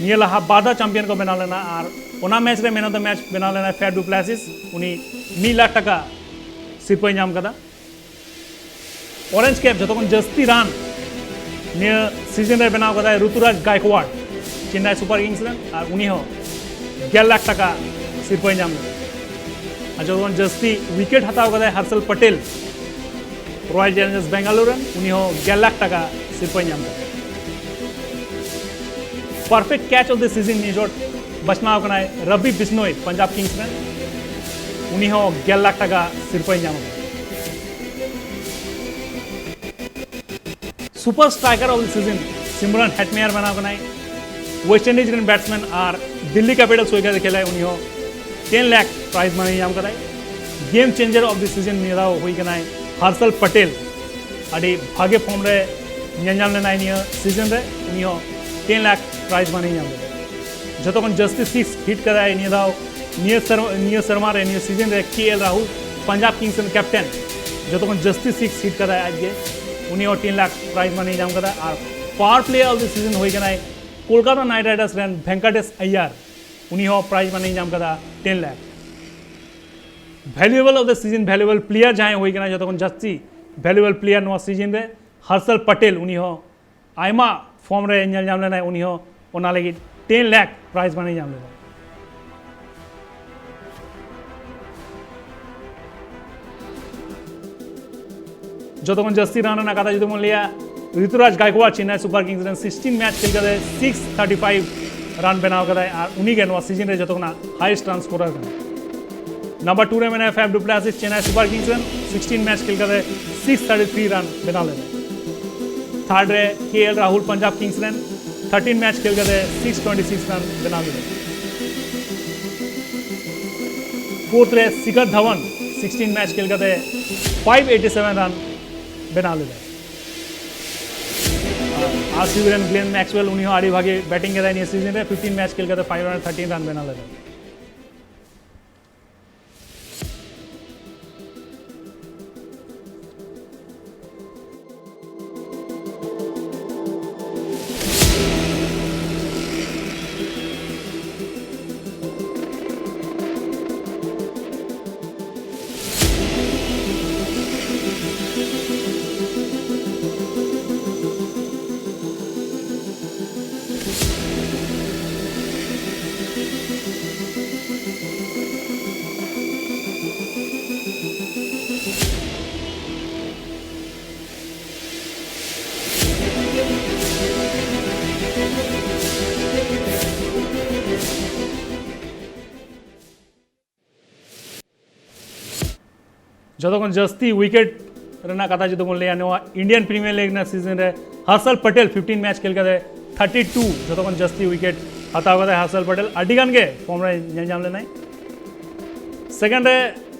ᱱᱤᱭᱟᱹ ᱞᱟᱦᱟ ᱵᱟᱨ ᱫᱷᱟᱣ ᱪᱟᱢᱯᱤᱭᱟᱱ ᱠᱚ ᱵᱮᱱᱟᱣ ᱞᱮᱱᱟ, ᱟᱨ ᱚᱱᱟ ᱢᱮᱪ ᱨᱮ ᱢᱮᱱ ᱚᱯᱷ ᱫᱟ ᱢᱮᱪ ᱵᱮᱱᱟᱣ ᱞᱮᱱᱟᱭ ᱯᱷᱮᱵ ᱰᱩ ᱯᱞᱟᱥᱤᱥ᱾ ᱩᱱᱤ ᱢᱤᱫ ᱞᱟᱠᱷ ᱴᱟᱠᱟ ᱥᱤᱨᱯᱟᱹᱭ ᱧᱟᱢ ᱠᱟᱫᱟ᱾ ᱚᱨᱮᱧᱡᱽ ᱠᱮᱯ ᱡᱚᱛᱚ ᱠᱷᱚᱱ ᱡᱟᱹᱥᱛᱤ ᱨᱟᱱ ᱱᱤᱭᱟᱹ ᱥᱤᱡᱚᱱ ᱨᱮ ᱵᱮᱱᱟᱣ ᱠᱟᱫᱟᱭ ᱨᱩᱛᱩᱨᱟᱡᱽ ᱜᱟᱭᱠᱣᱟᱲ, ᱪᱮᱱᱱᱟᱭ ᱥᱩᱯᱟᱨ ᱠᱤᱝᱥ ᱨᱮᱱ, ᱟᱨ ᱩᱱᱤ ᱦᱚᱸ ᱜᱮᱞ ᱞᱟᱠᱷ ᱴᱟᱠᱟ ᱥᱤᱨᱯᱟᱹᱭ ᱧᱟᱢ ᱞᱮᱫᱟ᱾ ᱟᱨ ᱡᱚᱛᱚ ᱠᱷᱚᱱ ᱡᱟᱹᱥᱛᱤ ᱩᱭᱠᱮᱴ ᱦᱟᱛᱟᱣ ᱠᱟᱫᱟᱭ ᱦᱟᱨᱥᱟᱞ ᱯᱟᱴᱮᱞ, ᱨᱚᱭᱟᱞ ᱪᱮᱞᱮᱧᱡᱟᱨᱥ ᱵᱮᱝᱜᱟᱞᱳᱨ ᱨᱮᱱ, ᱩᱱᱤ ᱦᱚᱸ ᱜᱮᱞ ᱞᱟᱠᱷ ᱴᱟᱠᱟ ᱥᱤᱨᱯᱟᱹᱭ ᱧᱟᱢ ᱞᱮᱫᱟ᱾ Perfect catch of the season ᱱᱤᱭᱟᱹ ᱪᱷᱚᱴ ᱵᱟᱪᱷᱱᱟᱣ ᱠᱟᱱᱟᱭ ᱨᱚᱵᱤ ᱵᱤᱥᱱᱳᱭ ᱯᱟᱧᱡᱟᱵᱽ ᱠᱤᱝᱥ ᱨᱮᱱ᱾ ᱩᱱᱤ ᱦᱚᱸ ᱜᱮᱞ ᱞᱟᱠᱷ ᱴᱟᱠᱟ ᱥᱤᱨᱯᱟᱹᱭ ᱧᱟᱢ ᱟᱠᱟᱫᱟ᱾ Super Striker of the Season ᱥᱤᱢᱨᱚᱱ ᱦᱮᱴᱢᱮᱭᱟᱨ ᱵᱮᱱᱟᱣ ᱠᱟᱱᱟᱭ᱾ ᱳᱭᱮᱥᱴ ᱤᱱᱰᱤᱡᱽ ᱨᱮᱱ ᱵᱮᱴᱥᱢᱮᱱ ᱟᱨ ᱫᱤᱞᱞᱤ ᱠᱮᱯᱤᱴᱟᱞᱥ ᱦᱩᱭ ᱠᱟᱛᱮ ᱠᱷᱮᱞᱟᱭ, ᱩᱱᱤ ᱦᱚᱸ ᱴᱮᱱ ᱞᱟᱠᱷ prize money ᱧᱟᱢ ᱠᱟᱫᱟᱭ᱾ Game Changer of the Season ᱱᱤᱭᱟᱹ ᱫᱷᱟᱣ ᱦᱩᱭ ᱠᱟᱱᱟᱭ ᱦᱟᱨᱥᱟᱞ ᱯᱟᱴᱮᱞ᱾ ᱟᱹᱰᱤ ᱵᱷᱟᱜᱮ ᱯᱷᱚᱨᱢ ᱨᱮ ᱧᱮᱞ ᱧᱟᱢ ᱞᱮᱱᱟᱭ ᱱᱤᱭᱟᱹ ᱥᱤᱡᱚᱱ ᱨᱮ, ᱩᱱᱤ ᱦᱚᱸ ᱴᱮᱱ ᱞᱟᱠᱷ prize money ᱧᱟᱢ ᱞᱮᱫᱟ᱾ ᱡᱚᱛᱚ ᱠᱷᱚᱱ ᱡᱟᱹᱥᱛᱤ ᱥᱤᱠᱥ ᱦᱤᱴ ᱠᱟᱫᱟᱭ ᱱᱤᱭᱟᱹ ᱫᱷᱟᱣ, ᱱᱤᱭᱟᱹ ᱥᱮᱨᱢᱟ, ᱱᱤᱭᱟᱹ ᱥᱮᱨᱢᱟ ᱨᱮ, ᱱᱤᱭᱟᱹ ᱥᱤᱡᱚᱱ ᱨᱮ ᱠᱮ ᱮᱞ ᱨᱟᱦᱩᱞ, ᱯᱟᱧᱡᱟᱵᱽ ᱠᱤᱝᱥ ᱨᱮᱱ ᱠᱮᱯᱴᱮᱱ, ᱡᱚᱛᱚ ᱠᱷᱚᱱ ᱡᱟᱹᱥᱛᱤ ᱥᱤᱠᱥ ᱦᱤᱴ ᱠᱟᱫᱟᱭ ᱟᱡᱜᱮ, ᱩᱱᱤ ᱦᱚᱸ ᱴᱮᱱ ᱞᱟᱠᱷ prize money ᱧᱟᱢ ᱠᱟᱫᱟ᱾ ᱟᱨ Power Player of the Season ᱦᱩᱭ ᱠᱟᱱᱟᱭ ᱠᱳᱞᱠᱟᱛᱟ ᱱᱟᱭᱤᱴ ᱨᱟᱭᱰᱟᱨᱥ ᱨᱮᱱ ᱵᱷᱮᱝᱠᱟᱴᱮᱥ ᱟᱭᱭᱟᱨ, ᱩᱱᱤ ᱦᱚᱸ prize money ᱧᱟᱢ ᱠᱟᱫᱟ ᱴᱮᱱ lakh. Valuable of the Season, valuable player ᱡᱟᱦᱟᱸᱭ ᱦᱩᱭ ᱠᱟᱱᱟ ᱡᱚᱛᱚ ᱠᱷᱚᱱ ᱡᱟᱹᱥᱛᱤ valuable player ᱱᱚᱣᱟ ᱥᱤᱡᱚᱱ ᱨᱮ, ᱦᱟᱨᱥᱟᱞ ᱯᱟᱴᱮᱞ, ᱩᱱᱤ ᱦᱚᱸ ᱟᱭᱢᱟ ᱯᱷᱚᱨᱢ ᱨᱮ ᱧᱮᱞ ᱧᱟᱢ ᱞᱮᱱᱟᱭ, ᱩᱱᱤ ᱦᱚᱸ ᱚᱱᱟ ᱞᱟᱹᱜᱤᱫ ᱴᱮᱱ ᱞᱟᱠᱷ prize money ᱧᱟᱢ ᱞᱮᱫᱟ᱾ ᱡᱚᱛᱚ ᱠᱷᱚᱱ ᱡᱟᱹᱥᱛᱤ ᱨᱟᱱ ᱨᱮᱱᱟᱜ ᱠᱟᱛᱷᱟ ᱡᱩᱫᱤ ᱵᱚᱱ ᱞᱟᱹᱭᱟ, ᱨᱤᱛᱩᱨᱟᱡᱽ ᱜᱟᱭᱠᱣᱟᱲ ᱪᱮᱱᱱᱟᱭ ᱥᱩᱯᱟᱨ ᱠᱤᱝᱥ ᱨᱮᱱ ᱥᱤᱠᱥᱴᱤᱱ ᱢᱮᱪ ᱠᱷᱮᱞ ᱠᱟᱛᱮ ᱥᱤᱠᱥ ᱛᱷᱟᱨᱴᱤ ᱯᱷᱟᱭᱤᱵᱷ ᱨᱟᱱ ᱵᱮᱱᱟᱣ ᱠᱟᱫᱟᱭ ᱟᱨ ᱩᱱᱤᱜᱮ ᱱᱚᱣᱟ ᱥᱤᱡᱚᱱ ᱨᱮ ᱡᱚᱛᱚ ᱠᱷᱚᱱᱟᱜ highest run scorer ᱠᱟᱱᱟᱭ᱾ ᱱᱟᱢᱵᱟᱨ ᱴᱩ ᱨᱮ ᱢᱮᱱᱟᱭᱟ ᱯᱷᱮᱵ ᱰᱩᱯᱞᱟᱥᱤᱥ ᱪᱮᱱᱱᱟᱭ ᱥᱩᱯᱟᱨ ᱠᱤᱝᱥ ᱨᱮᱱ, ᱥᱤᱠᱥᱴᱤᱱ ᱢᱮᱪ ᱠᱷᱮᱞ ᱠᱟᱛᱮ ᱥᱤᱠᱥ ᱛᱷᱟᱨᱴᱤ ᱛᱷᱨᱤ ᱨᱟᱱ ᱵᱮᱱᱟᱣ ᱞᱮᱫᱟᱭ᱾ ᱛᱷᱟᱨᱰ ᱨᱮ ᱠᱮ ᱮᱞ ᱨᱟᱦᱩᱞ ᱯᱟᱧᱡᱟᱵᱽ ᱠᱤᱝᱥ ᱨᱮᱱ, ᱛᱷᱟᱨᱴᱤᱱ ᱢᱮᱪ ᱠᱷᱮᱞ ᱠᱟᱛᱮ ᱥᱤᱠᱥ ᱴᱩᱭᱮᱱᱴᱤ ᱥᱤᱠᱥ ᱨᱟᱱ ᱵᱮᱱᱟᱣ ᱞᱮᱫᱟᱭ᱾ ᱯᱷᱳᱨᱛᱷ ᱨᱮ ᱥᱤᱠᱷᱟᱨ ᱫᱷᱟᱣᱟᱱ, ᱥᱤᱠᱥᱴᱤᱱ ᱢᱮᱪ ᱠᱷᱮᱞ ᱠᱟᱛᱮ ᱯᱷᱟᱭᱤᱵᱷ ᱮᱭᱤᱴᱤ ᱥᱮᱵᱷᱮᱱ ᱨᱟᱱ ᱵᱮᱱᱟᱣ ᱞᱮᱫᱟᱭ᱾ ᱟᱨ ᱟᱨ ᱥᱤ ᱵᱤ ᱨᱮᱱ ᱜᱞᱮᱱ ᱢᱮᱠᱥᱣᱮᱞ, ᱩᱱᱤ ᱦᱚᱸ ᱟᱹᱰᱤ ᱵᱷᱟᱜᱮ ᱵᱮᱴᱤᱝ ᱠᱮᱫᱟᱭ ᱱᱤᱭᱟᱹ ᱥᱤᱡᱚᱱ ᱨᱮ, ᱯᱷᱤᱯᱴᱤᱱ ᱢᱮᱪ ᱠᱷᱮᱞ ᱠᱟᱛᱮ ᱯᱷᱟᱭᱤᱵᱷ ᱦᱟᱱᱰᱨᱮᱰ ᱛᱷᱟᱨᱴᱤᱱ ᱨᱟᱱ ᱵᱮᱱᱟᱣ ᱞᱮᱫᱟᱭ᱾ ᱡᱚᱛᱚ ᱠᱷᱚᱱ ᱡᱟᱹᱥᱛᱤ ᱣᱤᱠᱮᱴ ᱨᱮᱱᱟᱜ ᱠᱟᱛᱷᱟ ᱡᱩᱫᱤ ᱵᱚᱱ ᱞᱟᱹᱭᱟ, ᱱᱚᱣᱟ ᱤᱱᱰᱤᱭᱟᱱ ᱯᱨᱤᱢᱤᱭᱟᱨ ᱞᱤᱜᱽ ᱨᱮᱱᱟᱜ ᱥᱤᱡᱚᱱ ᱨᱮ ᱦᱟᱨᱥᱟᱞ ᱯᱟᱴᱮᱞ ᱯᱷᱤᱯᱴᱤᱱ ᱢᱮᱪ ᱠᱷᱮᱞ ᱠᱟᱛᱮ ᱛᱷᱟᱨᱴᱤ ᱴᱩ, ᱡᱚᱛᱚ ᱠᱷᱚᱱ ᱡᱟᱹᱥᱛᱤ ᱣᱤᱠᱮᱴ ᱦᱟᱛᱟᱣ ᱠᱟᱫᱟᱭ ᱦᱟᱨᱥᱟᱞ ᱯᱟᱴᱮᱞ᱾ ᱟᱹᱰᱤ ᱜᱟᱱ ᱜᱮ ᱯᱷᱚᱨᱢ ᱨᱮ ᱧᱮᱞ ᱧᱟᱢ ᱞᱮᱱᱟᱭ᱾ ᱥᱮᱠᱮᱱᱰ ᱨᱮ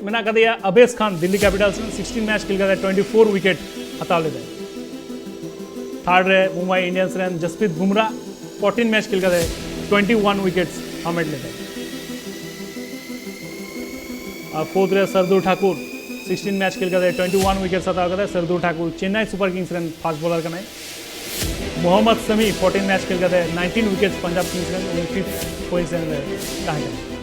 ᱢᱮᱱᱟᱜ ᱠᱟᱫᱮᱭᱟ ᱟᱵᱮᱥ ᱠᱷᱟᱱ, ᱫᱤᱞᱞᱤ ᱠᱮᱯᱤᱴᱟᱞᱥ ᱨᱮᱱ, ᱥᱤᱠᱥᱴᱤᱱ ᱢᱮᱪ ᱠᱷᱮᱞ ᱠᱟᱛᱮ ᱴᱩᱭᱮᱱᱴᱤ ᱯᱷᱳᱨ ᱣᱤᱠᱮᱴ ᱦᱟᱛᱟᱣ ᱞᱮᱫᱟᱭ᱾ ᱛᱷᱟᱨᱰ ᱨᱮ ᱢᱩᱢᱵᱟᱭ ᱤᱱᱰᱤᱭᱟᱱᱥ ᱨᱮᱱ ᱡᱟᱥᱯᱨᱤᱛ ᱵᱩᱢᱨᱟ, ᱯᱷᱳᱨᱴᱤᱱ ᱢᱮᱪ ᱠᱷᱮᱞ ᱠᱟᱛᱮ ᱴᱩᱭᱮᱱᱴᱤ ᱣᱟᱱ ᱣᱤᱠᱮᱴᱥ ᱦᱟᱢᱮᱴ ᱞᱮᱫᱟᱭ᱾ ᱟᱨ ᱯᱷᱳᱨᱛᱷ ᱨᱮ ᱥᱟᱨᱫᱩᱞ ᱴᱷᱟᱠᱩᱨ, ᱥᱤᱠᱥᱴᱤᱱ ᱢᱮᱪ ᱠᱷᱮᱞ ᱠᱟᱛᱮ ᱴᱩᱭᱮᱱᱴᱤ ᱣᱟᱱ ᱣᱤᱠᱮᱴᱥ ᱦᱟᱛᱟᱣ ᱠᱟᱫᱟᱭ᱾ ᱥᱟᱨᱫᱩᱞ ᱴᱷᱟᱠᱩᱨ ᱪᱮᱱᱱᱟᱭ ᱥᱩᱯᱟᱨ ᱠᱤᱝᱥ ᱨᱮᱱ ᱯᱷᱟᱥᱴ ᱵᱚᱞᱟᱨ ᱠᱟᱱᱟᱭ᱾ ᱢᱚᱦᱚᱢᱢᱚᱫ ᱥᱟᱢᱤ, ᱯᱷᱳᱨᱴᱤᱱ ᱢᱮᱪ ᱠᱷᱮᱞ ᱠᱟᱛᱮ ᱱᱟᱭᱤᱱᱴᱤᱱ ᱣᱤᱠᱮᱴᱥ ᱯᱟᱧᱡᱟᱵᱽ ᱠᱤᱝᱥ ᱨᱮᱱ, ᱩᱱᱤ ᱯᱷᱤᱯᱛᱷ ᱯᱚᱡᱤᱥᱚᱱ ᱨᱮ ᱛᱟᱦᱮᱸ ᱠᱟᱱᱟ᱾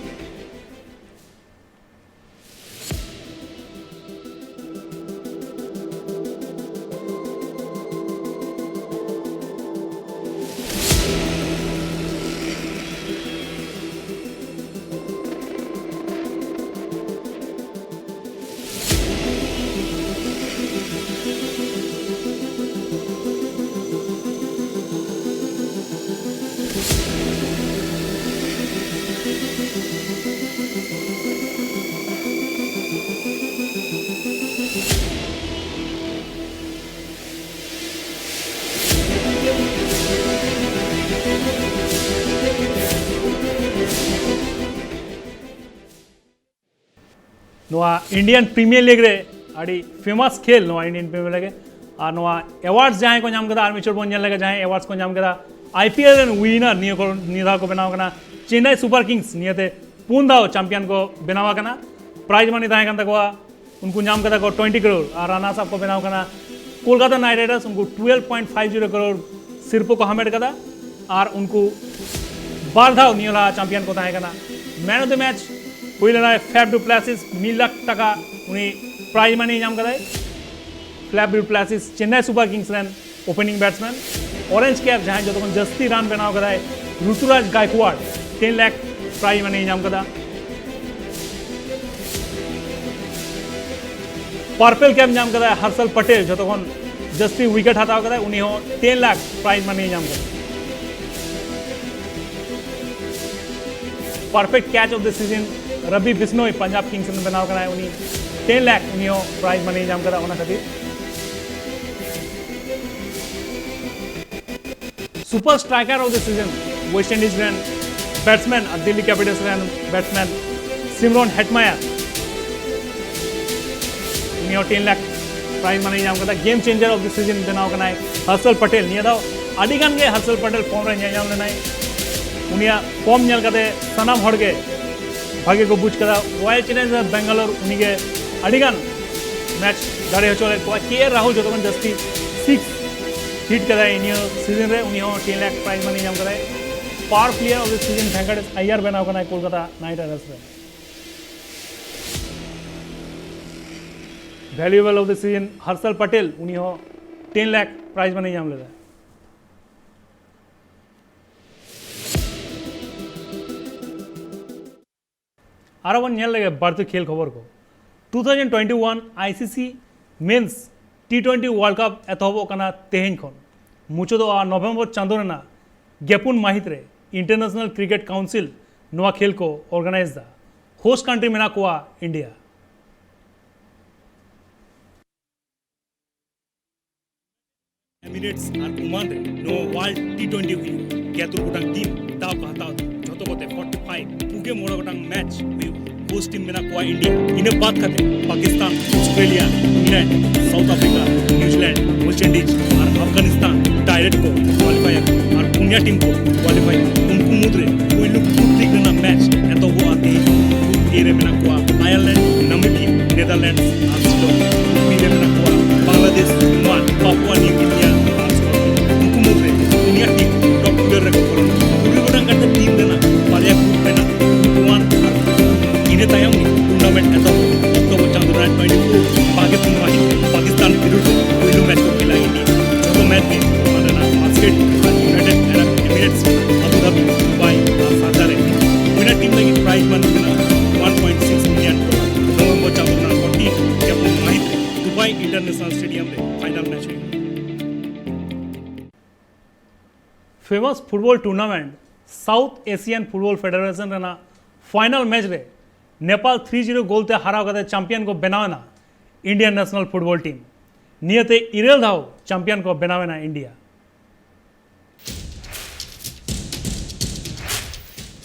ᱱᱚᱣᱟ ᱤᱱᱰᱤᱭᱟᱱ ᱯᱨᱤᱢᱤᱭᱟᱨ ᱞᱤᱜᱽ ᱨᱮ ᱟᱹᱰᱤ ᱯᱷᱮᱢᱟᱥ ᱠᱷᱮᱞ ᱱᱚᱣᱟ ᱤᱱᱰᱤᱭᱟᱱ ᱯᱨᱤᱢᱤᱭᱟᱨ ᱞᱤᱜᱽ ᱨᱮ᱾ ᱟᱨ ᱱᱚᱣᱟ ᱮᱣᱟᱨᱰᱥ ᱡᱟᱦᱟᱸᱭ ᱠᱚ ᱧᱟᱢ ᱠᱮᱫᱟ, ᱟᱨᱢᱤᱪᱟᱨ ᱵᱚᱱ ᱧᱮᱞ ᱞᱮᱜᱮ, ᱡᱟᱦᱟᱸᱭ ᱮᱣᱟᱨᱰᱥ ᱠᱚ ᱧᱟᱢ ᱠᱮᱫᱟ, ᱟᱭᱯᱤᱮᱞ ᱨᱮᱱ ᱣᱤᱱᱟᱨ ᱱᱤᱭᱟᱹ ᱠᱚ, ᱱᱤᱭᱟᱹ ᱫᱷᱟᱣ ᱠᱚ ᱵᱮᱱᱟᱣ ᱠᱟᱱᱟ ᱪᱮᱱᱱᱟᱭ ᱥᱩᱯᱟᱨ ᱠᱤᱝᱥ, ᱱᱤᱭᱟᱹᱛᱮ ᱯᱩᱱ ᱫᱷᱟᱣ ᱪᱟᱢᱯᱤᱭᱟᱱ ᱠᱚ ᱵᱮᱱᱟᱣ ᱟᱠᱟᱱᱟ᱾ ᱯᱨᱟᱭᱤᱡᱽ ᱢᱟᱱᱤ ᱛᱟᱦᱮᱸ ᱠᱟᱱ ᱛᱟᱠᱚᱣᱟ, ᱩᱱᱠᱩ ᱧᱟᱢ ᱠᱟᱫᱟ ᱠᱚ ᱴᱩᱭᱮᱱᱴᱤ ᱠᱨᱳᱲ, ᱟᱨ ᱨᱟᱱᱟᱨᱥ ᱟᱯ ᱠᱚ ᱵᱮᱱᱟᱣ ᱠᱟᱱᱟ ᱠᱳᱞᱠᱟᱛᱟ ᱱᱟᱭᱤᱴ ᱨᱟᱭᱰᱟᱨᱥ, ᱩᱱᱠᱩ twelve point five zero crore ᱥᱤᱨᱯᱟᱹ ᱠᱚ ᱦᱟᱢᱮᱴ ᱠᱟᱫᱟ᱾ ᱟᱨ ᱩᱱᱠᱩ ᱵᱟᱨ ᱫᱷᱟᱣ ᱱᱤᱭᱟᱹ ᱞᱟᱦᱟ ᱪᱟᱢᱯᱤᱭᱟᱱ ᱠᱚ ᱛᱟᱦᱮᱸ ᱠᱟᱱᱟ᱾ ᱢᱮᱱ ᱚᱯᱷ ᱫᱟ ᱢᱮᱪ ᱦᱩᱭ ᱞᱮᱱᱟᱭ ᱯᱷᱮᱵ ᱰᱩ ᱯᱞᱟᱥᱤᱥ, ᱢᱤᱫ ᱞᱟᱠᱷ ᱴᱟᱠᱟ ᱩᱱᱤ ᱯᱨᱟᱭᱤᱡᱽ ᱢᱟᱱᱤ ᱧᱟᱢ ᱠᱟᱫᱟᱭ᱾ ᱯᱷᱮᱵ ᱰᱩ ᱯᱞᱟᱥᱤᱥ ᱪᱮᱱᱱᱟᱭ ᱥᱩᱯᱟᱨ ᱠᱤᱝᱥ ᱨᱮᱱ ᱳᱯᱮᱱᱤᱝ ᱵᱮᱴᱥᱢᱮᱱ᱾ ᱚᱨᱮᱧᱡᱽ ᱠᱮᱯ ᱡᱟᱦᱟᱸᱭ ᱡᱚᱛᱚ ᱠᱷᱚᱱ ᱡᱟᱹᱥᱛᱤ ᱨᱟᱱ ᱵᱮᱱᱟᱣ ᱠᱟᱫᱟᱭ, ᱨᱩᱛᱩᱨᱟᱡᱽ ᱜᱟᱭᱠᱣᱟᱲ, ᱴᱮᱱ ᱞᱟᱠᱷ ᱯᱨᱟᱭᱤᱡᱽ ᱢᱟᱱᱤ ᱧᱟᱢ ᱠᱟᱫᱟ᱾ ᱯᱟᱨᱯᱮᱞ ᱠᱮᱯ ᱧᱟᱢ ᱠᱟᱫᱟᱭ ᱦᱟᱨᱥᱟᱞ ᱯᱟᱴᱮᱞ, ᱡᱚᱛᱚ ᱠᱷᱚᱱ ᱡᱟᱹᱥᱛᱤ ᱣᱤᱠᱮᱴ ᱦᱟᱛᱟᱣ ᱠᱟᱫᱟᱭ, ᱩᱱᱤ ᱦᱚᱸ ᱴᱮᱱ ᱞᱟᱠᱷ ᱯᱨᱟᱭᱤᱡᱽ ᱢᱟᱱᱤ ᱧᱟᱢ ᱠᱟᱫᱟ᱾ Perfect catch of the season Ravi Bishnoi, Punjab Kings ᱨᱮᱱ ᱵᱮᱱᱟᱣ ᱠᱟᱱᱟᱭ ᱩᱱᱤ᱾ ᱴᱮᱱ ᱞᱟᱠᱷ ᱩᱱᱤ ᱦᱚᱸ ᱯᱨᱟᱭᱤᱡᱽ ᱢᱟᱱᱤ ᱧᱟᱢ ᱠᱟᱫᱟ ᱚᱱᱟ ᱠᱷᱟᱹᱛᱤᱨ᱾ Super striker of the season, West Indies ᱨᱮᱱ ᱵᱮᱴᱥᱢᱮᱱ ᱟᱨ ᱫᱤᱞᱞᱤ ᱠᱮᱯᱤᱴᱟᱞᱥ ᱨᱮᱱ ᱵᱮᱴᱥᱢᱮᱱ ᱥᱤᱢᱨᱚᱱ ᱦᱮᱴᱢᱟᱭᱟᱨ, ᱩᱱᱤ ᱦᱚᱸ ᱴᱮᱱ ᱞᱟᱠᱷ ᱯᱨᱟᱭᱤᱡᱽ ᱢᱟᱱᱤ ᱧᱟᱢ ᱠᱟᱫᱟ᱾ ᱜᱮᱢ ᱪᱮᱧᱡᱟᱨ ᱚᱯᱷ ᱫᱟ ᱥᱤᱡᱚᱱ ᱵᱮᱱᱟᱣ ᱠᱟᱱᱟᱭ ᱦᱟᱨᱥᱟᱞ ᱯᱟᱴᱮᱞ᱾ ᱱᱤᱭᱟᱹ ᱫᱷᱟᱣ ᱟᱹᱰᱤ ᱜᱟᱱ ᱜᱮ ᱦᱟᱨᱥᱟᱞ ᱯᱟᱴᱮᱞ ᱯᱷᱚᱨᱢ ᱨᱮ ᱧᱮᱞ ᱧᱟᱢ ᱞᱮᱱᱟᱭ᱾ ᱩᱱᱤᱭᱟᱜ ᱯᱷᱚᱨᱢ ᱧᱮᱞ ᱠᱟᱛᱮ ᱥᱟᱱᱟᱢ ᱦᱚᱲ ᱜᱮ ᱵᱷᱟᱜᱮ ᱠᱚ ᱵᱩᱡᱽ ᱠᱟᱫᱟ᱾ ᱨᱚᱭᱟᱞ ᱪᱮᱞᱮᱧᱡᱟᱨ ᱵᱮᱝᱜᱟᱞᱳᱨ ᱩᱱᱤᱜᱮ ᱟᱹᱰᱤᱜᱟᱱ ᱢᱮᱪ ᱫᱟᱲᱮ ᱦᱚᱪᱚ ᱞᱮᱫ ᱠᱚᱣᱟ᱾ ᱠᱮ ᱮᱞ ᱨᱟᱦᱩᱞ ᱡᱚᱛᱚ ᱠᱷᱚᱱ ᱡᱟᱹᱥᱛᱤ ᱥᱤᱠᱥ ᱦᱤᱴ ᱠᱟᱫᱟᱭ ᱱᱤᱭᱟᱹ ᱥᱤᱡᱚᱱ ᱨᱮ, ᱩᱱᱤ ᱦᱚᱸ ᱴᱮᱱ ᱞᱟᱠᱷ ᱯᱨᱟᱭᱤᱡᱽ ᱢᱟᱱᱤ ᱧᱟᱢ ᱠᱟᱫᱟᱭ᱾ ᱯᱟᱣᱟᱨ ᱯᱞᱮᱭᱟᱨ ᱚᱯᱷ ᱫᱟ ᱥᱤᱡᱚᱱ ᱵᱷᱮᱝᱠᱟᱴᱮᱥ ᱟᱭᱭᱟᱨ ᱵᱮᱱᱟᱣ ᱠᱟᱱᱟᱭ ᱠᱳᱞᱠᱟᱛᱟ ᱱᱟᱭᱤᱴ ᱨᱟᱭᱰᱟᱨᱥ ᱨᱮ᱾ ᱵᱷᱮᱞᱩᱭᱮᱵᱚᱞ ᱚᱯᱷ ᱫᱟ ᱥᱤᱡᱚᱱ ᱦᱟᱨᱥᱟᱞ ᱯᱟᱴᱮᱞ, ᱩᱱᱤ ᱦᱚᱸ ᱴᱮᱱ ᱞᱟᱠᱷ ᱯᱨᱟᱭᱤᱡᱽ ᱢᱟᱱᱤ ᱧᱟᱢ ᱞᱮᱫᱟ᱾ ᱟᱨᱚ ᱵᱚᱱ ᱧᱮᱞ ᱞᱮᱜᱮ ᱵᱟᱹᱲᱛᱤ ᱠᱷᱮᱞ ᱠᱷᱚᱵᱚᱨ ᱠᱚ᱾ ᱴᱩ ᱛᱷᱟᱣᱡᱮᱱᱰ ᱴᱩᱭᱮᱱᱴᱤ ᱳᱣᱟᱱ ᱟᱭ ᱥᱤ ᱥᱤ ᱢᱮᱱᱥ ᱴᱤ ᱴᱩᱭᱮᱱᱴᱤ ᱣᱟᱨᱞᱰ ᱠᱟᱯ ᱮᱛᱚᱦᱚᱵᱚᱜ ᱠᱟᱱᱟ ᱛᱮᱦᱮᱧ ᱠᱷᱚᱱ, ᱢᱩᱪᱟᱹᱫᱚᱜᱼᱟ ᱱᱚᱵᱷᱮᱢᱵᱚᱨ ᱪᱟᱸᱫᱳ ᱨᱮᱱᱟᱜ ᱜᱮᱯᱩᱱ ᱢᱟᱹᱦᱤᱛ ᱨᱮ᱾ ᱤᱱᱴᱟᱨᱱᱮᱥᱱᱟᱞ ᱠᱨᱤᱠᱮᱴ ᱠᱟᱣᱩᱱᱥᱤᱞ ᱱᱚᱣᱟ ᱠᱷᱮᱞ ᱠᱚ ᱚᱨᱜᱟᱱᱟᱭᱤᱡᱽ ᱫᱟ᱾ ᱦᱳᱥᱴ ᱠᱟᱱᱴᱨᱤ ᱢᱮᱱᱟᱜ ᱠᱚᱣᱟ ᱤᱱᱰᱤᱭᱟ᱾ ᱮᱢᱤᱨᱮᱴᱥ ᱟᱨ ᱳᱢᱟᱱ ᱨᱮ ᱱᱚᱣᱟ ᱣᱟᱨᱞᱰ ᱴᱤ ᱴᱩᱭᱮᱱᱴᱤ ᱦᱩᱭᱩᱜᱼᱟ᱾ ᱜᱮᱛᱩᱨ ᱜᱚᱴᱟᱝ ᱴᱤᱢ ᱫᱟᱣ ᱠᱚ ᱦᱟᱛᱟᱣ ᱮᱫᱟ᱾ ᱡᱷᱚᱛᱚ ᱠᱚᱛᱮ ᱯᱷᱳᱨᱴᱤ ᱯᱷᱟᱭᱤᱵᱷ, ᱯᱩᱜᱮ ᱢᱚᱬᱮ ᱜᱚᱴᱟᱝ ᱢᱮᱪ ᱦᱩᱭᱩᱜᱼᱟ᱾ ᱦᱳᱥᱴ ᱴᱤᱢ ᱢᱮᱱᱟᱜ ᱠᱚᱣᱟ ᱤᱱᱰᱤᱭᱟ᱾ ᱤᱱᱟᱹ ᱵᱟᱫ ᱠᱟᱛᱮ Pakistan, Australia, England, South Africa, New Zealand, West Indies ᱟᱨ ᱟᱯᱷᱜᱟᱱᱤᱥᱛᱟᱱ ᱰᱟᱭᱨᱮᱠᱴ ᱠᱚ ᱠᱣᱟᱞᱤᱯᱷᱟᱭ ᱟᱠᱚ᱾ ᱟᱨ ᱯᱩᱱᱭᱟ ᱴᱤᱢ ᱠᱚ ᱠᱣᱟᱞᱤᱯᱷᱟᱭ᱾ ᱩᱱᱠᱩ ᱢᱩᱫᱽᱨᱮ ᱯᱩᱭᱞᱩ ᱜᱨᱩᱯ ᱞᱤᱜᱽ ᱨᱮᱱᱟᱜ ᱢᱮᱪ ᱮᱛᱚᱦᱚᱵᱚᱜᱼᱟ ᱛᱮᱦᱮᱧ᱾ ᱜᱨᱩᱯ ᱮ ᱨᱮ ᱢᱮᱱᱟᱜ ᱠᱚᱣᱟ ᱟᱭᱟᱨᱞᱮᱱᱰ, ᱱᱟᱢᱤᱵᱤᱭᱟ, ᱱᱮᱫᱟᱨᱞᱮᱱᱰᱥ ᱟᱨ ᱥᱤᱞᱚᱝ᱾ ᱜᱨᱩᱯ ᱵᱤ ᱨᱮ ᱢᱮᱱᱟᱜ ᱠᱚᱣᱟ ᱵᱟᱝᱞᱟᱫᱮᱥ, ᱳᱢᱟᱱ, ᱯᱟᱯᱩᱣᱟ ᱱᱤᱭᱩ ᱜᱤᱱᱤᱭᱟ ᱟᱨ ᱥᱠᱚᱴᱞᱮᱱᱰ᱾ ᱩᱱᱠᱩ ᱢᱩᱫᱽᱨᱮ ᱯᱩᱱᱭᱟ ᱴᱤᱢ ᱴᱚᱯ ᱯᱷᱳᱨ ᱨᱮᱠᱚ ᱵᱚᱞᱚᱱᱟ᱾ ᱛᱩᱨᱩᱭ ᱜᱚᱴᱟᱝ ᱠᱟᱛᱮ ᱴᱤᱢ ᱨᱮᱱᱟᱜ ᱵᱟᱨᱭᱟ ᱜᱨᱩᱯ ᱢᱮᱱᱟᱜᱼᱟ, ᱜᱨᱩᱯ ᱳᱣᱟᱱ ᱟᱨ ᱜᱨᱩᱯ ᱴᱩ᱾ ᱤᱱᱟᱹ ᱛᱟᱭᱚᱢ ᱜᱮ ᱴᱩᱨᱱᱟᱢᱮᱱᱴ ᱮᱛᱚᱦᱚᱵ᱾ ᱚᱠᱴᱳᱵᱚᱨ ᱪᱟᱸᱫᱳ ᱨᱮᱱᱟᱜ ᱴᱩᱭᱮᱱᱴᱤ ᱯᱷᱳᱨ ᱵᱟᱜᱮ ᱯᱩᱱ ᱢᱟᱹᱦᱤᱛ ᱯᱟᱠᱤᱥᱛᱟᱱ ᱵᱤᱨᱩᱫᱷ ᱨᱮ ᱯᱩᱭᱞᱩ ᱢᱮᱪ ᱠᱚ ᱠᱷᱮᱞᱟ ᱤᱱᱰᱤᱭᱟ᱾ ᱡᱚᱛᱚ ᱢᱮᱪ ᱜᱮ ᱳᱢᱟᱱ ᱨᱮᱱᱟᱜ ᱢᱟᱥᱠᱮᱴ ᱟᱨ ᱤᱭᱩᱱᱟᱭᱴᱮᱰ ᱟᱨᱟᱵᱽ ᱮᱢᱤᱨᱮᱴᱥ, ᱟᱵᱩ ᱫᱷᱟᱵᱤ, ᱫᱩᱵᱟᱭ ᱟᱨ ᱥᱟᱨᱡᱟ ᱨᱮ᱾ ᱩᱭᱱᱟᱨ ᱴᱤᱢ ᱞᱟᱹᱜᱤᱫ ᱯᱨᱟᱭᱤᱡᱽ ᱢᱟᱱᱤ ᱢᱮᱱᱟᱜᱼᱟ one point six million dollar. November ᱪᱟᱸᱫᱳ ᱨᱮᱱᱟᱜ ᱯᱷᱳᱨᱴᱤᱱ ᱜᱮᱯᱩᱱ ᱢᱟᱹᱦᱤᱛ ᱨᱮ ᱫᱩᱵᱟᱭ ᱤᱱᱴᱟᱨᱱᱮᱥᱱᱟᱞ ᱥᱴᱮᱰᱤᱭᱟᱢ ᱨᱮ ᱯᱷᱟᱭᱱᱟᱞ ᱢᱮᱪ ᱦᱩᱭᱩᱜᱼᱟ᱾ Famous football tournament South Asian football federation ᱨᱮᱱᱟᱜ ᱯᱷᱟᱭᱱᱟᱞ ᱢᱮᱪ ᱨᱮ ᱱᱮᱯᱟᱞ ᱛᱷᱨᱤ ᱡᱤᱨᱳ ᱜᱳᱞ ᱛᱮ ᱦᱟᱨᱟᱣ ᱠᱟᱛᱮ ᱪᱟᱢᱯᱤᱭᱟᱱ ᱠᱚ ᱵᱮᱱᱟᱣ ᱮᱱᱟ ᱤᱱᱰᱤᱭᱟᱱ ᱱᱮᱥᱱᱟᱞ ᱯᱷᱩᱴᱵᱚᱞ ᱴᱤᱢ᱾ ᱱᱤᱭᱟᱹᱛᱮ ᱤᱨᱟᱹᱞ ᱫᱷᱟᱣ ᱪᱟᱢᱯᱤᱭᱟᱱ ᱠᱚ ᱵᱮᱱᱟᱣ ᱮᱱᱟ India.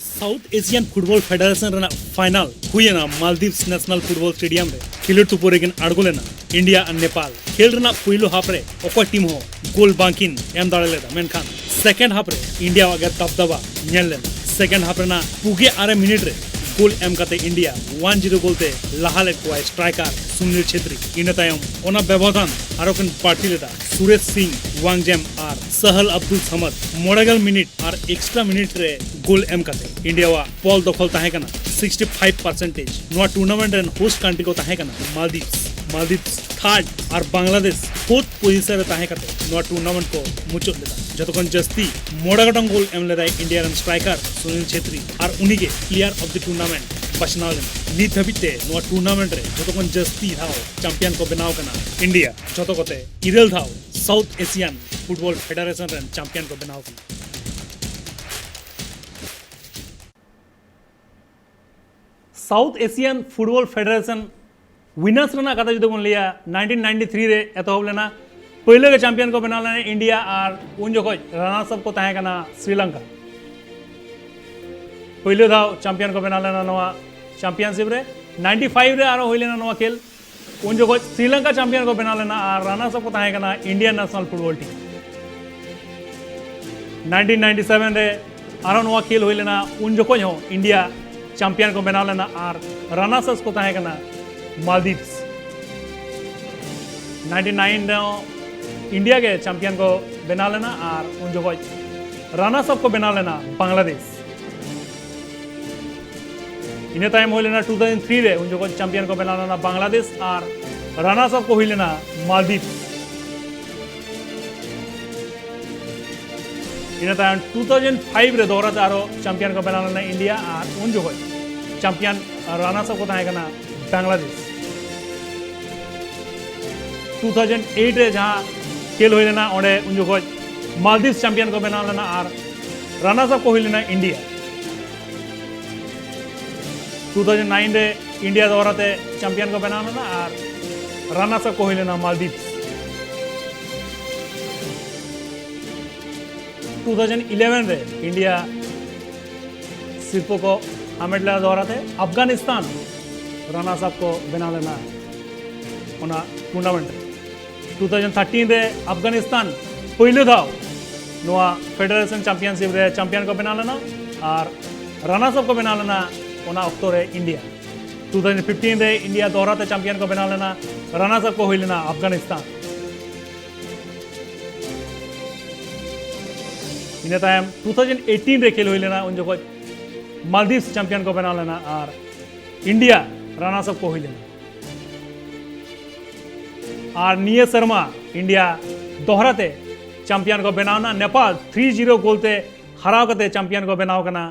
South Asian football federation ᱨᱮᱱᱟᱜ ᱯᱷᱟᱭᱱᱟᱞ ᱦᱩᱭ ᱮᱱᱟ ᱢᱟᱞᱫᱤᱯᱥ ᱱᱮᱥᱱᱟᱞ ᱯᱷᱩᱴᱵᱚᱞ ᱥᱴᱮᱰᱤᱭᱟᱢ ᱨᱮ᱾ ᱠᱷᱮᱞᱳᱰ ᱛᱩᱯᱩ ᱨᱮᱠᱤᱱ ᱟᱬᱜᱚ ᱞᱮᱱᱟ ᱤᱱᱰᱤᱭᱟ ᱟᱨ ᱱᱮᱯᱟᱞ᱾ ᱠᱷᱮᱞ ᱨᱮᱱᱟᱜ ᱯᱩᱭᱞᱩ ᱦᱟᱯ ᱨᱮ ᱚᱠᱚᱭ ᱴᱤᱢ ᱦᱚᱸ ᱜᱳᱞ ᱵᱟᱝᱠᱤᱱ ᱮᱢ ᱫᱟᱲᱮ ᱞᱮᱫᱟ, ᱢᱮᱱᱠᱷᱟᱱ ᱥᱮᱠᱮᱱᱰ ᱦᱟᱯ ᱨᱮ ᱤᱱᱰᱤᱭᱟᱣᱟᱜ ᱜᱮ ᱫᱟᱵᱫᱟᱵᱟ ᱧᱮᱞ ᱞᱮᱱᱟ᱾ ᱥᱮᱠᱮᱱᱰ ᱦᱟᱯ ᱨᱮᱱᱟᱜ ᱯᱩᱜᱮ ᱟᱨᱮ ᱢᱤᱱᱤᱴ ᱨᱮ ᱜᱳᱞ ᱮᱢ ᱠᱟᱛᱮ ᱤᱱᱰᱤᱭᱟ ᱚᱣᱟᱱ ᱡᱤᱨᱳ ᱜᱳᱞ ᱛᱮ ᱞᱟᱦᱟ ᱞᱮᱫ ᱠᱚᱣᱟᱭ ᱥᱴᱨᱟᱭᱠᱟᱨ ᱥᱩᱱᱤᱞ ᱪᱷᱮᱛᱨᱤ᱾ ᱤᱱᱟᱹ ᱛᱟᱭᱚᱢ ᱚᱱᱟ ᱵᱮᱵᱚᱫᱷᱟᱱ ᱟᱨᱚ ᱠᱤᱱ ᱵᱟᱹᱲᱛᱤ ᱞᱮᱫᱟ ᱥᱩᱨᱮᱥ ᱥᱤᱝ ᱣᱟᱝᱡᱮᱢ ᱟᱨ ᱥᱟᱦᱟᱞ ᱟᱵᱫᱩᱞ ᱥᱟᱢᱟᱫ᱾ ᱢᱚᱬᱮ ᱜᱮᱞ ᱢᱤᱱᱤᱴ ᱟᱨ ᱮᱠᱥᱴᱨᱟ ᱢᱤᱱᱤᱴ ᱨᱮ ᱜᱳᱞ ᱮᱢ ᱠᱟᱛᱮ ᱤᱱᱰᱤᱭᱟᱣᱟᱜ ᱵᱚᱞ ᱫᱚᱠᱷᱚᱞ ᱛᱟᱦᱮᱸ ᱠᱟᱱᱟ ᱥᱤᱠᱥᱴᱤ ᱯᱷᱟᱭᱤᱵᱷ ᱯᱟᱨᱥᱮᱱᱴᱮᱡᱽ᱾ ᱱᱚᱣᱟ ᱴᱩᱨᱱᱟᱢᱮᱱᱴ ᱨᱮᱱ ᱦᱳᱥᱴ ᱠᱟᱱᱴᱨᱤ ᱠᱚ ᱛᱟᱦᱮᱸ ᱠᱟᱱᱟ ᱢᱟᱞᱫᱤᱯᱥ᱾ ᱢᱟᱞᱫᱤᱯᱥ ᱛᱷᱟᱨᱰ ᱟᱨ ᱵᱟᱝᱞᱟᱫᱮᱥ ᱯᱷᱳᱨᱛᱷ ᱯᱚᱡᱤᱥᱚᱱ ᱨᱮ ᱛᱟᱦᱮᱸ ᱠᱟᱛᱮ ᱱᱚᱣᱟ ᱴᱩᱨᱱᱟᱢᱮᱱᱴ ᱠᱚ ᱢᱩᱪᱟᱹᱫ ᱞᱮᱫᱟ᱾ ᱡᱚᱛᱚ ᱠᱷᱚᱱ ᱡᱟᱹᱥᱛᱤ ᱢᱚᱬᱮ ᱜᱚᱴᱟᱝ ᱜᱳᱞ ᱮᱢ ᱞᱮᱫᱟᱭ ᱤᱱᱰᱤᱭᱟ ᱨᱮᱱ ᱥᱴᱨᱟᱭᱠᱟᱨ ᱥᱩᱱᱤᱞ ᱪᱷᱮᱛᱨᱤ, ᱟᱨ ᱩᱱᱤᱜᱮ ᱯᱞᱮᱭᱟᱨ ᱚᱯᱷ ᱫᱤ ᱴᱩᱨᱱᱟᱢᱮᱱᱴ ᱵᱟᱪᱷᱱᱟᱣ ᱞᱮᱱᱟ᱾ ᱱᱤᱛ ᱫᱷᱟᱹᱵᱤᱡ ᱛᱮ ᱱᱚᱣᱟ ᱴᱩᱨᱱᱟᱢᱮᱱᱴ ᱨᱮ ᱡᱚᱛᱚ ᱠᱷᱚᱱ ᱡᱟᱹᱥᱛᱤ ᱫᱷᱟᱣ ᱪᱟᱢᱯᱤᱭᱟᱱ ᱠᱚ ᱵᱮᱱᱟᱣ ᱠᱟᱱᱟ ᱤᱱᱰᱤᱭᱟ᱾ ᱡᱚᱛᱚ ᱠᱚᱛᱮ ᱤᱨᱟᱹᱞ ᱫᱷᱟᱣ ᱥᱟᱣᱩᱛᱷ ᱮᱥᱤᱭᱟᱱ ᱯᱷᱩᱴᱵᱚᱞ ᱯᱷᱮᱰᱟᱨᱮᱥᱚᱱ ᱨᱮᱱ ᱪᱟᱢᱯᱤᱭᱟᱱ ᱠᱚ ᱵᱮᱱᱟᱣ ᱠᱟᱱᱟ᱾ ᱥᱟᱣᱩᱛᱷ ᱮᱥᱤᱭᱟᱱ ᱯᱷᱩᱴᱵᱚᱞ ᱯᱷᱮᱰᱟᱨᱮᱥᱚᱱ ᱣᱤᱱᱟᱨᱥ ᱨᱮᱱᱟᱜ ᱠᱟᱛᱷᱟ ᱡᱩᱫᱤ ᱵᱚᱱ ᱞᱟᱹᱭᱟ, ᱱᱟᱭᱤᱱᱴᱤᱱ ᱱᱟᱭᱤᱱᱴᱤ ᱛᱷᱨᱤ ᱨᱮ ᱮᱛᱚᱦᱚᱵ ᱞᱮᱱᱟ᱾ ᱯᱳᱭᱞᱳ ᱜᱮ ᱪᱟᱢᱯᱤᱭᱟᱱ ᱠᱚ ᱵᱮᱱᱟᱣ ᱞᱮᱱᱟ ᱤᱱᱰᱤᱭᱟ, ᱟᱨ ᱩᱱ ᱡᱚᱠᱷᱚᱡ ᱨᱟᱱᱟᱨᱥ ᱟᱯ ᱠᱚ ᱛᱟᱦᱮᱸ ᱠᱟᱱᱟ ᱥᱨᱤᱞᱚᱝᱠᱟ᱾ ᱯᱳᱭᱞᱳ ᱫᱷᱟᱣ ᱪᱟᱢᱯᱤᱭᱟᱱ ᱠᱚ ᱵᱮᱱᱟᱣ ᱞᱮᱱᱟ ᱱᱚᱣᱟ ᱪᱟᱢᱯᱤᱭᱟᱱᱥᱤᱯ ᱨᱮ᱾ ᱱᱟᱭᱤᱱᱴᱤ ᱯᱷᱟᱭᱤᱵᱷ ᱨᱮ ᱟᱨᱚ ᱦᱩᱭ ᱞᱮᱱᱟ ᱱᱚᱣᱟ ᱠᱷᱮᱞ᱾ ᱩᱱ ᱡᱚᱠᱷᱚᱡ ᱥᱨᱤᱞᱚᱝᱠᱟ ᱪᱟᱢᱯᱤᱭᱟᱱ ᱠᱚ ᱵᱮᱱᱟᱣ ᱞᱮᱱᱟ ᱟᱨ ᱨᱟᱱᱟᱨᱥ ᱟᱯ ᱠᱚ ᱛᱟᱦᱮᱸ ᱠᱟᱱᱟ Indian national football team. Nineteen ninety seven ᱨᱮ ᱟᱨᱦᱚᱸ ᱱᱚᱣᱟ ᱠᱷᱮᱞ ᱦᱩᱭ ᱞᱮᱱᱟ, ᱩᱱ ᱡᱚᱠᱷᱚᱡ ᱦᱚᱸ ᱤᱱᱰᱤᱭᱟ ᱪᱟᱢᱯᱤᱭᱟᱱ ᱠᱚ ᱵᱮᱱᱟᱣ ᱞᱮᱱᱟ ᱟᱨ ᱨᱟᱱᱟᱨᱥ ᱟᱯ ᱠᱚ ᱛᱟᱦᱮᱸ ᱠᱟᱱᱟ ᱢᱟᱞᱫᱤᱯᱥ᱾ ᱱᱟᱭᱤᱱᱴᱤ ᱱᱟᱭᱤᱱ ᱨᱮᱦᱚᱸ ᱤᱱᱰᱤᱭᱟ ᱜᱮ ᱪᱟᱢᱯᱤᱭᱟᱱ ᱠᱚ ᱵᱮᱱᱟᱣ ᱞᱮᱱᱟ ᱟᱨ ᱩᱱ ᱡᱚᱠᱷᱚᱡ ᱨᱟᱱᱟᱨᱥ ᱟᱯ ᱠᱚ ᱵᱮᱱᱟᱣ ᱞᱮᱱᱟ ᱵᱟᱝᱞᱟᱫᱮᱥ᱾ ᱤᱱᱟᱹ ᱛᱟᱭᱚᱢ ᱦᱩᱭ ᱞᱮᱱᱟ ᱴᱩ ᱛᱷᱟᱣᱡᱮᱱᱰ ᱛᱷᱨᱤ ᱨᱮ, ᱩᱱ ᱡᱚᱠᱷᱚᱱ ᱪᱟᱢᱯᱤᱭᱟᱱ ᱠᱚ ᱵᱮᱱᱟᱣ ᱞᱮᱱᱟ ᱵᱟᱝᱞᱟᱫᱮᱥ ᱟᱨ ᱨᱟᱱᱟᱨᱥ ᱟᱯ ᱠᱚ ᱦᱩᱭ ᱞᱮᱱᱟ ᱢᱟᱞᱫᱤᱯ᱾ ᱤᱱᱟᱹ ᱛᱟᱭᱚᱢ ᱴᱩ ᱛᱷᱟᱣᱡᱮᱱᱰ ᱯᱷᱟᱭᱤᱵᱷ ᱨᱮ ᱫᱚᱦᱲᱟ ᱛᱮ ᱟᱨᱚ ᱪᱟᱢᱯᱤᱭᱟᱱ ᱠᱚ ᱵᱮᱱᱟᱣ ᱞᱮᱱᱟ ᱤᱱᱰᱤᱭᱟ, ᱟᱨ ᱩᱱ ᱡᱚᱠᱷᱚᱡ ᱪᱟᱢᱯᱤᱭᱟᱱ ᱨᱟᱱᱟᱨᱥ ᱟᱯ ᱠᱚ ᱛᱟᱦᱮᱸ ᱠᱟᱱᱟ ᱵᱟᱝᱞᱟᱫᱮᱥ᱾ ᱴᱩ ᱛᱷᱟᱣᱡᱮᱱᱰ ᱮᱭᱤᱴ ᱨᱮ ᱡᱟᱦᱟᱸ ᱠᱷᱮᱞ ᱦᱩᱭ ᱞᱮᱱᱟ, ᱚᱸᱰᱮ ᱩᱱ ᱡᱚᱠᱷᱚᱡ ᱢᱟᱞᱫᱤᱯ ᱪᱟᱢᱯᱤᱭᱟᱱ ᱠᱚ ᱵᱮᱱᱟᱣ ᱞᱮᱱᱟ ᱟᱨ ᱨᱟᱱᱟᱨᱥ ᱟᱯ ᱠᱚ ᱦᱩᱭ ᱞᱮᱱᱟ ᱤᱱᱰᱤᱭᱟ᱾ ᱴᱩ ᱛᱷᱟᱣᱡᱮᱱᱰ ᱱᱟᱭᱤᱱ ᱨᱮ ᱤᱱᱰᱤᱭᱟ ᱫᱚᱦᱨᱟ ᱛᱮ ᱪᱟᱢᱯᱤᱭᱟᱱ ᱠᱚ ᱵᱮᱱᱟᱣ ᱞᱮᱱᱟ ᱟᱨ ᱨᱟᱱᱟᱨᱥ ᱟᱯ ᱠᱚ ᱦᱩᱭ ᱞᱮᱱᱟ ᱢᱟᱞᱫᱤᱯᱥ᱾ ᱴᱩ ᱛᱷᱟᱣᱡᱮᱱᱰ ᱤᱞᱮᱵᱷᱮᱱ ᱨᱮ ᱤᱱᱰᱤᱭᱟ ᱥᱤᱨᱯᱟᱹ ᱠᱚ ᱦᱟᱢᱮᱴ ᱞᱮᱫᱟ ᱫᱚᱦᱨᱟ ᱛᱮ᱾ ᱟᱯᱷᱜᱟᱱᱤᱥᱛᱟᱱ ᱨᱟᱱᱟᱨᱥ ᱟᱯ ᱠᱚ ᱵᱮᱱᱟᱣ ᱞᱮᱱᱟ ᱚᱱᱟ ᱴᱩᱨᱱᱟᱢᱮᱱᱴ ᱨᱮ᱾ ᱴᱩ ᱛᱷᱟᱣᱡᱮᱱᱰ ᱛᱷᱟᱨᱴᱤᱱ ᱨᱮ ᱟᱯᱷᱜᱟᱱᱤᱥᱛᱟᱱ ᱯᱳᱭᱞᱳ ᱫᱷᱟᱣ ᱱᱚᱣᱟ ᱯᱷᱮᱰᱟᱨᱮᱥᱚᱱ ᱪᱟᱢᱯᱤᱭᱟᱱᱥᱤᱯ ᱨᱮ ᱪᱟᱢᱯᱤᱭᱟᱱ ᱠᱚ ᱵᱮᱱᱟᱣ ᱞᱮᱱᱟ ᱟᱨ ᱨᱟᱱᱟᱨᱥ ᱟᱯ ᱠᱚ ᱵᱮᱱᱟᱣ ᱞᱮᱱᱟ ᱚᱱᱟ ᱚᱠᱛᱚ ᱨᱮ ᱤᱱᱰᱤᱭᱟ᱾ ᱴᱩ ᱛᱷᱟᱣᱡᱮᱱᱰ ᱯᱷᱤᱯᱴᱤᱱ ᱨᱮ ᱤᱱᱰᱤᱭᱟ ᱫᱚᱦᱨᱟ ᱛᱮ ᱪᱟᱢᱯᱤᱭᱟᱱ ᱠᱚ ᱵᱮᱱᱟᱣ ᱞᱮᱱᱟ, ᱨᱟᱱᱟᱨᱥ ᱟᱯ ᱠᱚ ᱦᱩᱭ ᱞᱮᱱᱟ ᱟᱯᱷᱜᱟᱱᱤᱥᱛᱟᱱ᱾ ᱤᱱᱟᱹ ᱛᱟᱭᱚᱢ ᱴᱩ ᱛᱷᱟᱣᱡᱮᱱᱰ ᱮᱭᱤᱴᱤᱱ ᱨᱮ ᱠᱷᱮᱞ ᱦᱩᱭ ᱞᱮᱱᱟ, ᱩᱱ ᱡᱚᱠᱷᱚᱡ ᱢᱟᱞᱫᱤᱯᱥ ᱪᱟᱢᱯᱤᱭᱟᱱ ᱠᱚ ᱵᱮᱱᱟᱣ ᱞᱮᱱᱟ ᱟᱨ ᱤᱱᱰᱤᱭᱟ ᱨᱟᱱᱟᱨᱥ ᱟᱯ ᱠᱚ ᱦᱩᱭ ᱞᱮᱱᱟ᱾ ᱟᱨ ᱱᱤᱭᱟᱹ ᱥᱮᱨᱢᱟ ᱤᱱᱰᱤᱭᱟ ᱫᱚᱦᱨᱟ ᱛᱮ ᱪᱟᱢᱯᱤᱭᱟᱱ ᱠᱚ ᱵᱮᱱᱟᱣ ᱮᱱᱟ᱾ ᱱᱮᱯᱟᱞ ᱛᱷᱨᱤ ᱡᱤᱨᱳ ᱜᱳᱞ ᱛᱮ ᱦᱟᱨᱟᱣ ᱠᱟᱛᱮ ᱪᱟᱢᱯᱤᱭᱟᱱ ᱠᱚ ᱵᱮᱱᱟᱣ ᱠᱟᱱᱟ᱾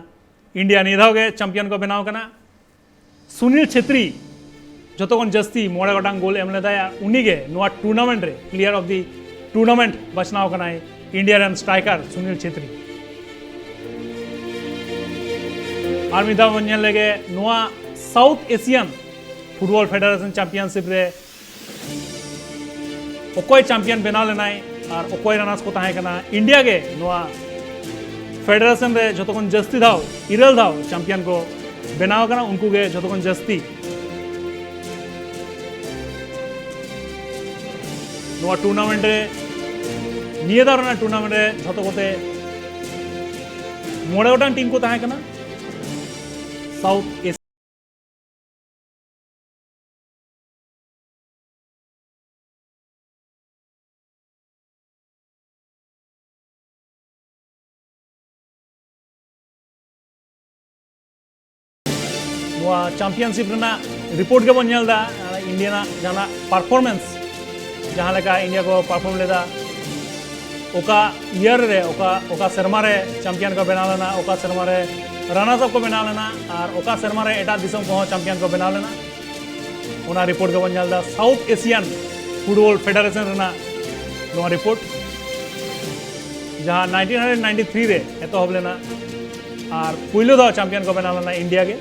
ᱤᱱᱰᱤᱭᱟ ᱱᱤᱭᱟᱹ ᱫᱷᱟᱣ ᱜᱮ ᱪᱟᱢᱯᱤᱭᱟᱱ ᱠᱚ ᱵᱮᱱᱟᱣ ᱠᱟᱱᱟ᱾ ᱥᱩᱱᱤᱞ ᱪᱷᱮᱛᱨᱤ ᱡᱚᱛᱚ ᱠᱷᱚᱱ ᱡᱟᱹᱥᱛᱤ ᱢᱚᱬᱮ ᱜᱚᱴᱟᱝ ᱜᱳᱞ ᱮᱢ ᱞᱮᱫᱟᱭ ᱟᱨ ᱩᱱᱤ ᱜᱮ ᱱᱚᱣᱟ ᱴᱩᱨᱱᱟᱢᱮᱱᱴ ᱨᱮ ᱯᱞᱮᱭᱟᱨ ᱚᱯᱷ ᱫᱤ ᱴᱩᱨᱱᱟᱢᱮᱱᱴ ᱵᱟᱪᱷᱱᱟᱣ ᱠᱟᱱᱟᱭ, ᱤᱱᱰᱤᱭᱟ ᱨᱮᱱ ᱥᱴᱨᱟᱭᱠᱟᱨ ᱥᱩᱱᱤᱞ ᱪᱷᱮᱛᱨᱤ᱾ ᱟᱨ ᱢᱤᱫ ᱫᱷᱟᱣ ᱵᱚᱱ ᱧᱮᱞ ᱞᱮᱜᱮ ᱱᱚᱣᱟ South Asian football federation championship ᱨᱮ ᱚᱠᱚᱭ ᱪᱟᱢᱯᱤᱭᱟᱱ ᱵᱮᱱᱟᱣ ᱞᱮᱱᱟᱭ ᱟᱨ ᱚᱠᱚᱭ ᱨᱟᱱᱟᱨᱥ ᱠᱚ ᱛᱟᱦᱮᱸ ᱠᱟᱱᱟ᱾ ᱤᱱᱰᱤᱭᱟ ᱜᱮ ᱱᱚᱣᱟ ᱯᱷᱮᱰᱟᱨᱮᱥᱚᱱ ᱨᱮ ᱡᱷᱚᱛᱚ ᱠᱷᱚᱱ ᱡᱟᱹᱥᱛᱤ ᱫᱷᱟᱣ, ᱤᱨᱟᱹᱞ ᱫᱷᱟᱣ ᱪᱟᱢᱯᱤᱭᱟᱱ ᱠᱚ ᱵᱮᱱᱟᱣ ᱟᱠᱟᱱᱟ, ᱩᱱᱠᱩ ᱜᱮ ᱡᱷᱚᱛᱚ ᱠᱷᱚᱱ ᱡᱟᱹᱥᱛᱤ ᱱᱚᱣᱟ ᱴᱩᱨᱱᱟᱢᱮᱱᱴ ᱨᱮ, ᱱᱤᱭᱟᱹ ᱫᱷᱟᱣ ᱨᱮᱱᱟᱜ ᱴᱩᱨᱱᱟᱢᱮᱱᱴ ᱨᱮ ᱡᱷᱚᱛᱚ ᱠᱚᱛᱮ ᱢᱚᱬᱮ ᱜᱚᱴᱟᱝ ᱴᱤᱢ ᱠᱚ ᱛᱟᱦᱮᱸ ᱠᱟᱱᱟ ᱥᱟᱣᱩᱛᱷ ᱮᱥᱤᱭᱟ᱾ ᱱᱚᱣᱟ ᱪᱟᱢᱯᱤᱭᱟᱱᱥᱤᱯ ᱨᱮᱱᱟᱜ ᱨᱤᱯᱳᱨᱴ ᱜᱮᱵᱚᱱ ᱧᱮᱞ ᱮᱫᱟ, ᱤᱱᱰᱤᱭᱟ ᱨᱮᱱᱟᱜ ᱡᱟᱦᱟᱱᱟᱜ ᱯᱟᱨᱯᱷᱚᱨᱢᱮᱱᱥ, ᱡᱟᱦᱟᱸ ᱞᱮᱠᱟ ᱤᱱᱰᱤᱭᱟ ᱠᱚ ᱯᱟᱨᱯᱷᱚᱨᱢ ᱞᱮᱫᱟ, ᱚᱠᱟ ᱤᱭᱟᱨ ᱨᱮ, ᱚᱠᱟ, ᱚᱠᱟ ᱥᱮᱨᱢᱟ ᱨᱮ ᱪᱟᱢᱯᱤᱭᱟᱱ ᱠᱚ ᱵᱮᱱᱟᱣ ᱞᱮᱱᱟ, ᱚᱠᱟ ᱥᱮᱨᱢᱟ ᱨᱮ ᱨᱟᱱᱟᱨᱥ ᱟᱯ ᱠᱚ ᱵᱮᱱᱟᱣ ᱞᱮᱱᱟ, ᱟᱨ ᱚᱠᱟ ᱥᱮᱨᱢᱟ ᱨᱮ ᱮᱴᱟᱜ ᱫᱤᱥᱚᱢ ᱠᱚᱦᱚᱸ ᱪᱟᱢᱯᱤᱭᱟᱱ ᱠᱚ ᱵᱮᱱᱟᱣ ᱞᱮᱱᱟ, ᱚᱱᱟ ᱨᱤᱯᱳᱨᱴ ᱜᱮᱵᱚᱱ ᱧᱮᱞ ᱮᱫᱟ᱾ ᱥᱟᱣᱩᱛᱷ ᱮᱥᱤᱭᱟᱱ ᱯᱷᱩᱴᱵᱚᱞ ᱯᱷᱮᱰᱟᱨᱮᱥᱚᱱ ᱨᱮᱱᱟᱜ ᱱᱚᱣᱟ ᱨᱤᱯᱳᱨᱴ, ᱡᱟᱦᱟᱸ ᱱᱟᱭᱤᱱᱴᱤᱱ ᱦᱟᱱᱰᱨᱮᱰ ᱱᱟᱭᱤᱱᱴᱤ ᱛᱷᱨᱤ ᱨᱮ ᱮᱛᱚᱦᱚᱵ ᱞᱮᱱᱟ ᱟᱨ ᱯᱳᱭᱞᱳ ᱫᱷᱟᱣ ᱪᱟᱢᱯᱤᱭᱟᱱ ᱠᱚ ᱵᱮᱱᱟᱣ ᱞᱮᱱᱟ ᱤᱱᱰᱤᱭᱟ ᱜᱮ᱾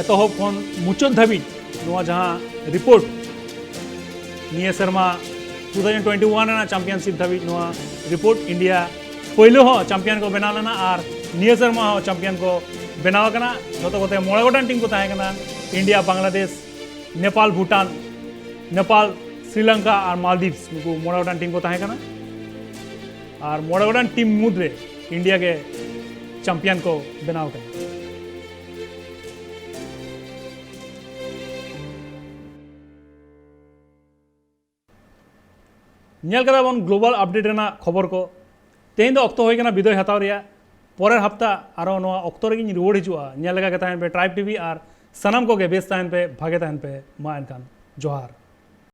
ᱮᱛᱚᱦᱚᱵ ᱠᱷᱚᱱ ᱢᱩᱪᱟᱹᱫ ᱫᱷᱟᱹᱵᱤᱡ ᱱᱚᱣᱟ ᱡᱟᱦᱟᱸ ᱨᱤᱯᱳᱨᱴ, ᱱᱤᱭᱟᱹ ᱥᱮᱨᱢᱟ ᱴᱩ ᱛᱷᱟᱣᱡᱮᱱᱰ ᱴᱩᱭᱮᱱᱴᱤ ᱳᱣᱟᱱ ᱨᱮᱱᱟᱜ ᱪᱟᱢᱯᱤᱭᱟᱱᱥᱤᱯ ᱫᱷᱟᱹᱵᱤᱡ ᱱᱚᱣᱟ ᱨᱤᱯᱳᱨᱴ, ᱤᱱᱰᱤᱭᱟ ᱯᱳᱭᱞᱳ ᱦᱚᱸ ᱪᱟᱢᱯᱤᱭᱟᱱ ᱠᱚ ᱵᱮᱱᱟᱣ ᱞᱮᱱᱟ ᱟᱨ ᱱᱤᱭᱟᱹ ᱥᱮᱨᱢᱟ ᱦᱚᱸ ᱪᱟᱢᱯᱤᱭᱟᱱ ᱠᱚ ᱵᱮᱱᱟᱣ ᱟᱠᱟᱱᱟ᱾ ᱡᱷᱚᱛᱚ ᱠᱚᱛᱮ ᱢᱚᱬᱮ ᱜᱚᱴᱟᱝ ᱴᱤᱢ ᱠᱚ ᱛᱟᱦᱮᱸ ᱠᱟᱱᱟ, ᱤᱱᱰᱤᱭᱟ, ᱵᱟᱝᱞᱟᱫᱮᱥ, ᱱᱮᱯᱟᱞ, ᱵᱷᱩᱴᱟᱱ, ᱱᱮᱯᱟᱞ, ᱥᱨᱤᱞᱚᱝᱠᱟ ᱟᱨ ᱢᱟᱞᱫᱤᱯᱥ, ᱱᱩᱠᱩ ᱢᱚᱬᱮ ᱜᱚᱴᱟᱝ ᱴᱤᱢ ᱠᱚ ᱛᱟᱦᱮᱸ ᱠᱟᱱᱟ᱾ ᱟᱨ ᱢᱚᱬᱮ ᱜᱚᱴᱟᱝ ᱴᱤᱢ ᱢᱩᱫᱽᱨᱮ ᱤᱱᱰᱤᱭᱟ ᱜᱮ ᱪᱟᱢᱯᱤᱭᱟᱱ ᱠᱚ ᱵᱮᱱᱟᱣ ᱟᱠᱟᱱᱟ᱾ ᱧᱮᱞ ᱠᱟᱫᱟ ᱵᱚᱱ ᱜᱞᱳᱵᱟᱞ ᱟᱯᱰᱮᱴ ᱨᱮᱱᱟᱜ ᱠᱷᱚᱵᱚᱨ ᱠᱚ᱾ ᱛᱮᱦᱮᱧ ᱫᱚ ᱚᱠᱛᱚ ᱦᱩᱭ ᱠᱟᱱᱟ ᱵᱤᱫᱟᱹᱭ ᱦᱟᱛᱟᱣ ᱨᱮᱭᱟᱜ᱾ ᱯᱚᱨᱮᱨ ᱦᱟᱯᱛᱟ ᱟᱨᱚ ᱱᱚᱣᱟ ᱚᱠᱛᱚ ᱨᱮᱜᱤᱧ ᱨᱩᱣᱟᱹᱲ ᱦᱤᱡᱩᱜᱼᱟ᱾ ᱧᱮᱞ ᱞᱮᱠᱟ ᱜᱮ ᱛᱟᱦᱮᱱ ᱯᱮ ᱴᱨᱟᱭᱤᱵᱽ ᱴᱤᱵᱷᱤ ᱟᱨ ᱥᱟᱱᱟᱢ ᱠᱚᱜᱮ ᱵᱮᱥ ᱛᱟᱦᱮᱱ ᱯᱮ, ᱵᱷᱟᱜᱮ ᱛᱟᱦᱮᱱ ᱯᱮ᱾ ᱢᱟ ᱮᱱᱠᱷᱟᱱ ᱡᱚᱦᱟᱨ᱾